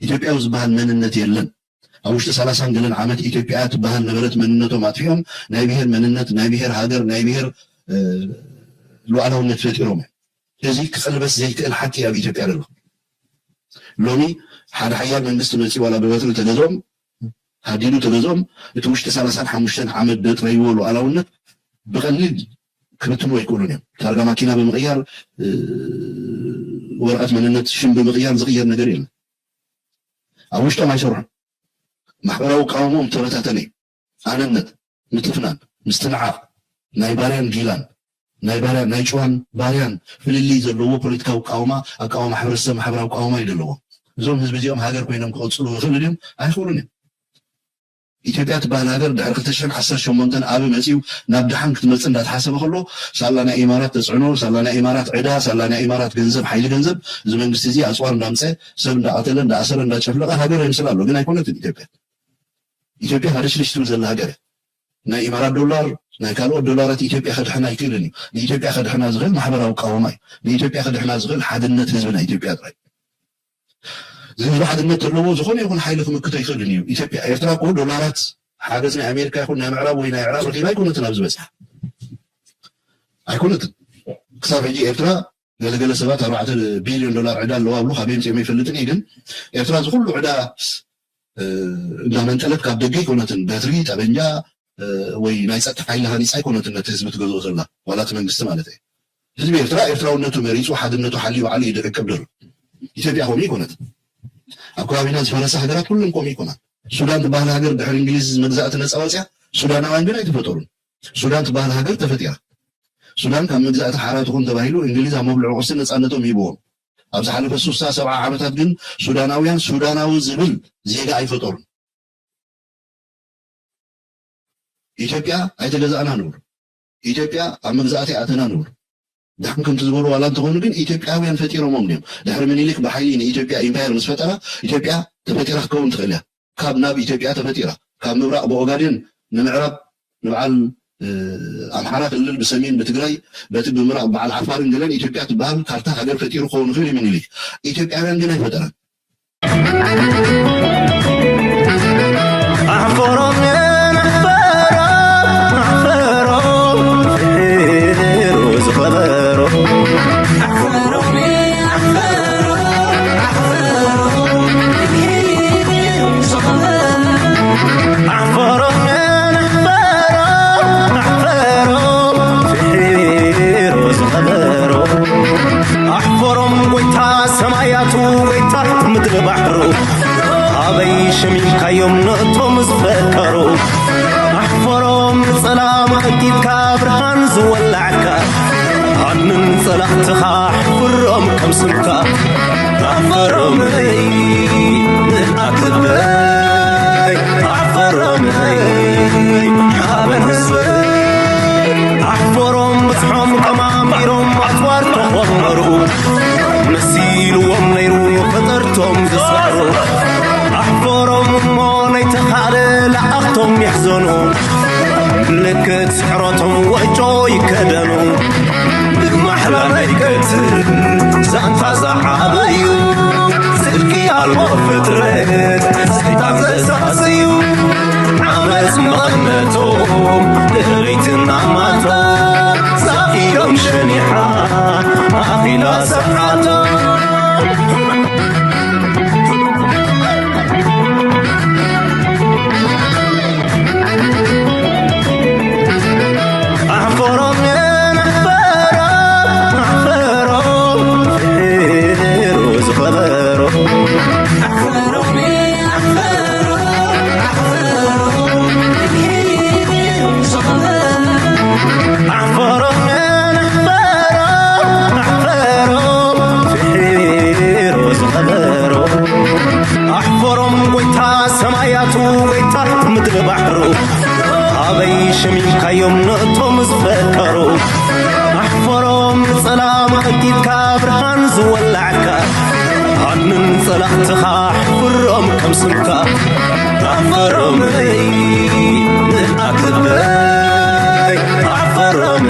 ኢትዮጵያዊ ዝበሃል መንነት የለን። ኣብ ውሽጢ ሰላሳን ገለን ዓመት ኢትዮጵያ ትበሃል ነበረት መንነቶም ኣጥፊኦም ናይ ብሄር መንነት፣ ናይ ብሄር ሃገር፣ ናይ ብሄር ሉዓላውነት ፈጢሮም እዮም። እዚ ክቐልበስ ዘይክእል ሓቂ ኣብ ኢትዮጵያ ዘሎ። ሎሚ ሓደ ሓያል መንግስቲ መፂ ዋላ ብበትሪ ተገዝኦም ሃዲዱ ተገዝኦም እቲ ውሽጢ ሰላሳን ሓሙሽተን ዓመት ደጥረይዎ ሉዓላውነት ብቐሊል ክብትንዎ ኣይክእሉን እዮም። ታርጋ ማኪና ብምቕያር፣ ወረቐት መንነት ሽም ብምቕያር ዝቕየር ነገር የለን። ኣብ ውሽጦም ኣይሰርሑን። ማሕበራዊ ቃውሞም ተበታተነ እዩ። ኣነነት፣ ምትፍናን፣ ምስትንዓቕ፣ ናይ ባርያን ጊላን፣ ናይ ባርያን ናይ ጭዋን ባርያን ፍልልይ ዘለዎ ፖለቲካዊ ቃውማ፣ ኣቃውማ ሕብረተሰብ ማሕበራዊ ቃውማ እዩ ዘለዎ። እዞም ህዝቢ እዚኦም ሃገር ኮይኖም ክቐፅሉ ይኽእሉ ድዮም? ኣይኽእሉን እዮም። ኢትዮጵያ ትበሃል ሃገር ድሕሪ ክልተ ሽሕን ዓሰርተ ሸሞንተን ኣብ መፂኡ ናብ ደሓን ክትመፅእ እንዳተሓሰበ ከሎ ሳላ ናይ ኢማራት ተፅዕኖ፣ ሳላ ናይ ኢማራት ዕዳ፣ ሳላ ናይ ኢማራት ገንዘብ፣ ሓይሊ ገንዘብ እዚ መንግስቲ እዚ ኣፅዋር እንዳምፀ ሰብ እንዳቐተለ እንዳኣሰረ እንዳጨፍለቐ ሃገር የምስል ኣሎ። ግን ኣይኮነትን ኢትዮጵያ። ኢትዮጵያ ሃደሽደሽ ትብል ዘላ ሃገር እያ። ናይ ኢማራት ዶላር ናይ ካልኦት ዶላራት ኢትዮጵያ ከድሕና ኣይክእልን እዩ። ንኢትዮጵያ ከድሕና ዝኽእል ማሕበራዊ ቃወማ እዩ። ንኢትዮጵያ ከድሕና ዝኽእል ሓድነት ህዝቢ ናይ ኢትዮጵያ ጥራይ። ዝህዝቢ ሓድነት ዘለዎ ዝኾነ ይኹን ሓይሊ ክምክቶ ኣይክእልን እዩ። ኢትዮጵያ ኤርትራ እኮ ዶላራት ሓገዝ ናይ ኣሜሪካ ይኹን ናይ ምዕራብ ወይ ናይ ዕራብ ረኪባ ኣይኮነትን ኣብዚ በፅሓ ኣይኮነትን። ክሳብ ሕጂ ኤርትራ ገለገለ ሰባት ኣርባዕተ ቢልዮን ዶላር ዕዳ ኣለዋ ብሉ ካበይ ምፅኦም ኣይፈልጥን እዩ። ግን ኤርትራ ዝኩሉ ዕዳ እንዳመንጠለት ካብ ደገ ኣይኮነትን በትሪ ጠበንጃ ወይ ናይ ፀጥታ ሓይሊ ሃኒፃ ኣይኮነትን ነቲ ህዝቢ ትገዝኦ ዘላ ዋላ እቲ መንግስቲ ማለት እዩ። ህዝቢ ኤርትራ ኤርትራውነቱ መሪፁ ሓድነቱ ሓልዩ ባዕሉ እዩ ድዕቅብ ደሎ። ኢትዮጵያ ከምኡ ኣይኮነትን። ኣብ ከባቢና ዝፈረሳ ሃገራት ኩለን ከምኡ ኣይኮናን። ሱዳን ትበሃል ሃገር ድሕሪ እንግሊዝ መግዛእቲ ነፃ ወፅያ ሱዳናውያን ግን ኣይተፈጠሩን። ሱዳን ትበሃል ሃገር ተፈጢራ። ሱዳን ካብ መግዛእቲ ሓራ ትኹን ተባሂሉ እንግሊዝ ኣብ መብልዑ ቅርሲ ነፃነቶም ሂብዎም። ኣብ ዝሓለፈ ሱሳ ሰብዓ ዓመታት ግን ሱዳናውያን ሱዳናዊ ዝብል ዜጋ ኣይፈጠሩን። ኢትዮጵያ ኣይተገዛእና ንብሉ። ኢትዮጵያ ኣብ መግዛእቲ ኣተና ንብሉ። ድሓን ከምቲ ዝበሉ ዋላ እንተኾኑ ግን ኢትዮጵያውያን ፈጢሮሞም ድዮም? ድሕሪ ምኒልክ ብሓይሊ ንኢትዮጵያ ኢምፓየር ምስ ፈጠራ ኢትዮጵያ ተፈጢራ ክትከውን ትኽእል እያ። ካብ ናብ ኢትዮጵያ ተፈጢራ ካብ ምብራቕ ብኦጋዴን ንምዕራብ ንበዓል ኣምሓራ ክልል ብሰሜን ብትግራይ በቲ ብምብራቕ በዓል ዓፋርን ገለን ኢትዮጵያ ትበሃል ካርታ ሃገር ፈጢሩ ክኸውን ይኽእል እዩ ምኒልክ። ኢትዮጵያውያን ግን ኣይፈጠረን። ኣበይ ሸሚምካዮም ነቶም ዝፈከሩ? ኣሕፈሮም ንጸላም ቀዲድካ ብርሃን ዝወላዕካ። ሃድንን ጸላእትኻ ኣሕፍሮም ከም ስምካ። ኣሕፈሮም ንኣትበይ ኣሕፈሮም ሓበን ህዝበይ። ኣሕፈሮም ብዝሖም ቀማሚሮም ኣጽዋር ተኾመሩ። መሲልዎም ነይሩ ፈጠርቶም ዝሰሩ። ኣሕፈሮም እሞ ናይ ተኻለ ለኣኽቶም ይሕዘኑ። ምልክት ስሕረቶም ወጮ ይከደኑ። ብማሕላ ናይ ቀትል ዛንታ ዝዓበዩ። ስልኪ ኣልቦ ፍጥረት ሰይጣን ዘሳስዩ። ዓመፅ መቐነቶም ንርኢትና ማታ። ዛፊሮም ሸኒሓ ኣኺላ ሰዓታ። ኣሕፈሮም ኣሕፈሮም ኣሕፈሮም ፍሒሩ ዝኸበሮ። ኣሕፈሮም ኣሕፈሮም ኣሕፈሮም ፍሒሩ ዝኸበሮ። ኣሕፈሮም ጎይታ ሰማያቱ ጎይታ ምድሪ ባሕሩ። ኣበይ ሸሚምካዮም ነቶም ዝፈከሩ? ኣሕፈሮም ንጸላም ቀዲድካ ብርሃን ዝወላዕካ። ሃድንን ጸላእትኻ ኣሕፍሮም ከም ስምካ። ኣሕፈሮም ንኣትበይ ኣሕፈሮም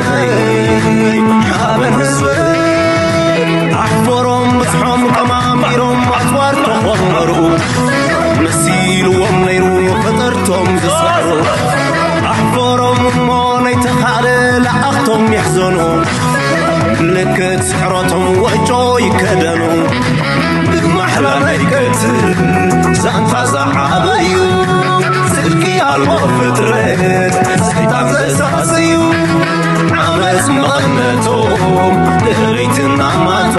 ሓበን ህዝበይ። ኣሕፈሮም ብዝሖም ቀማሚሮም ኣጽዋር ተኾመሩ። መሲልዎም ነይሩ ፈጠርቶም ዝሰሩ። ኣሕፈሮም እሞ ናይ ተኻለ ለኣኽቶም ይሕዘኑ። ምልክት ስሕረቶም ወጮ ይከደኑ። ብማሕላ ናይ ቀትል ዛንታ ዝዓበዩ። ስልኪ ኣልቦ ፍጥረት ሰይጣን ዘሳስዩ። ዓመፅ መቐነቶም ንርኢትና ማታ።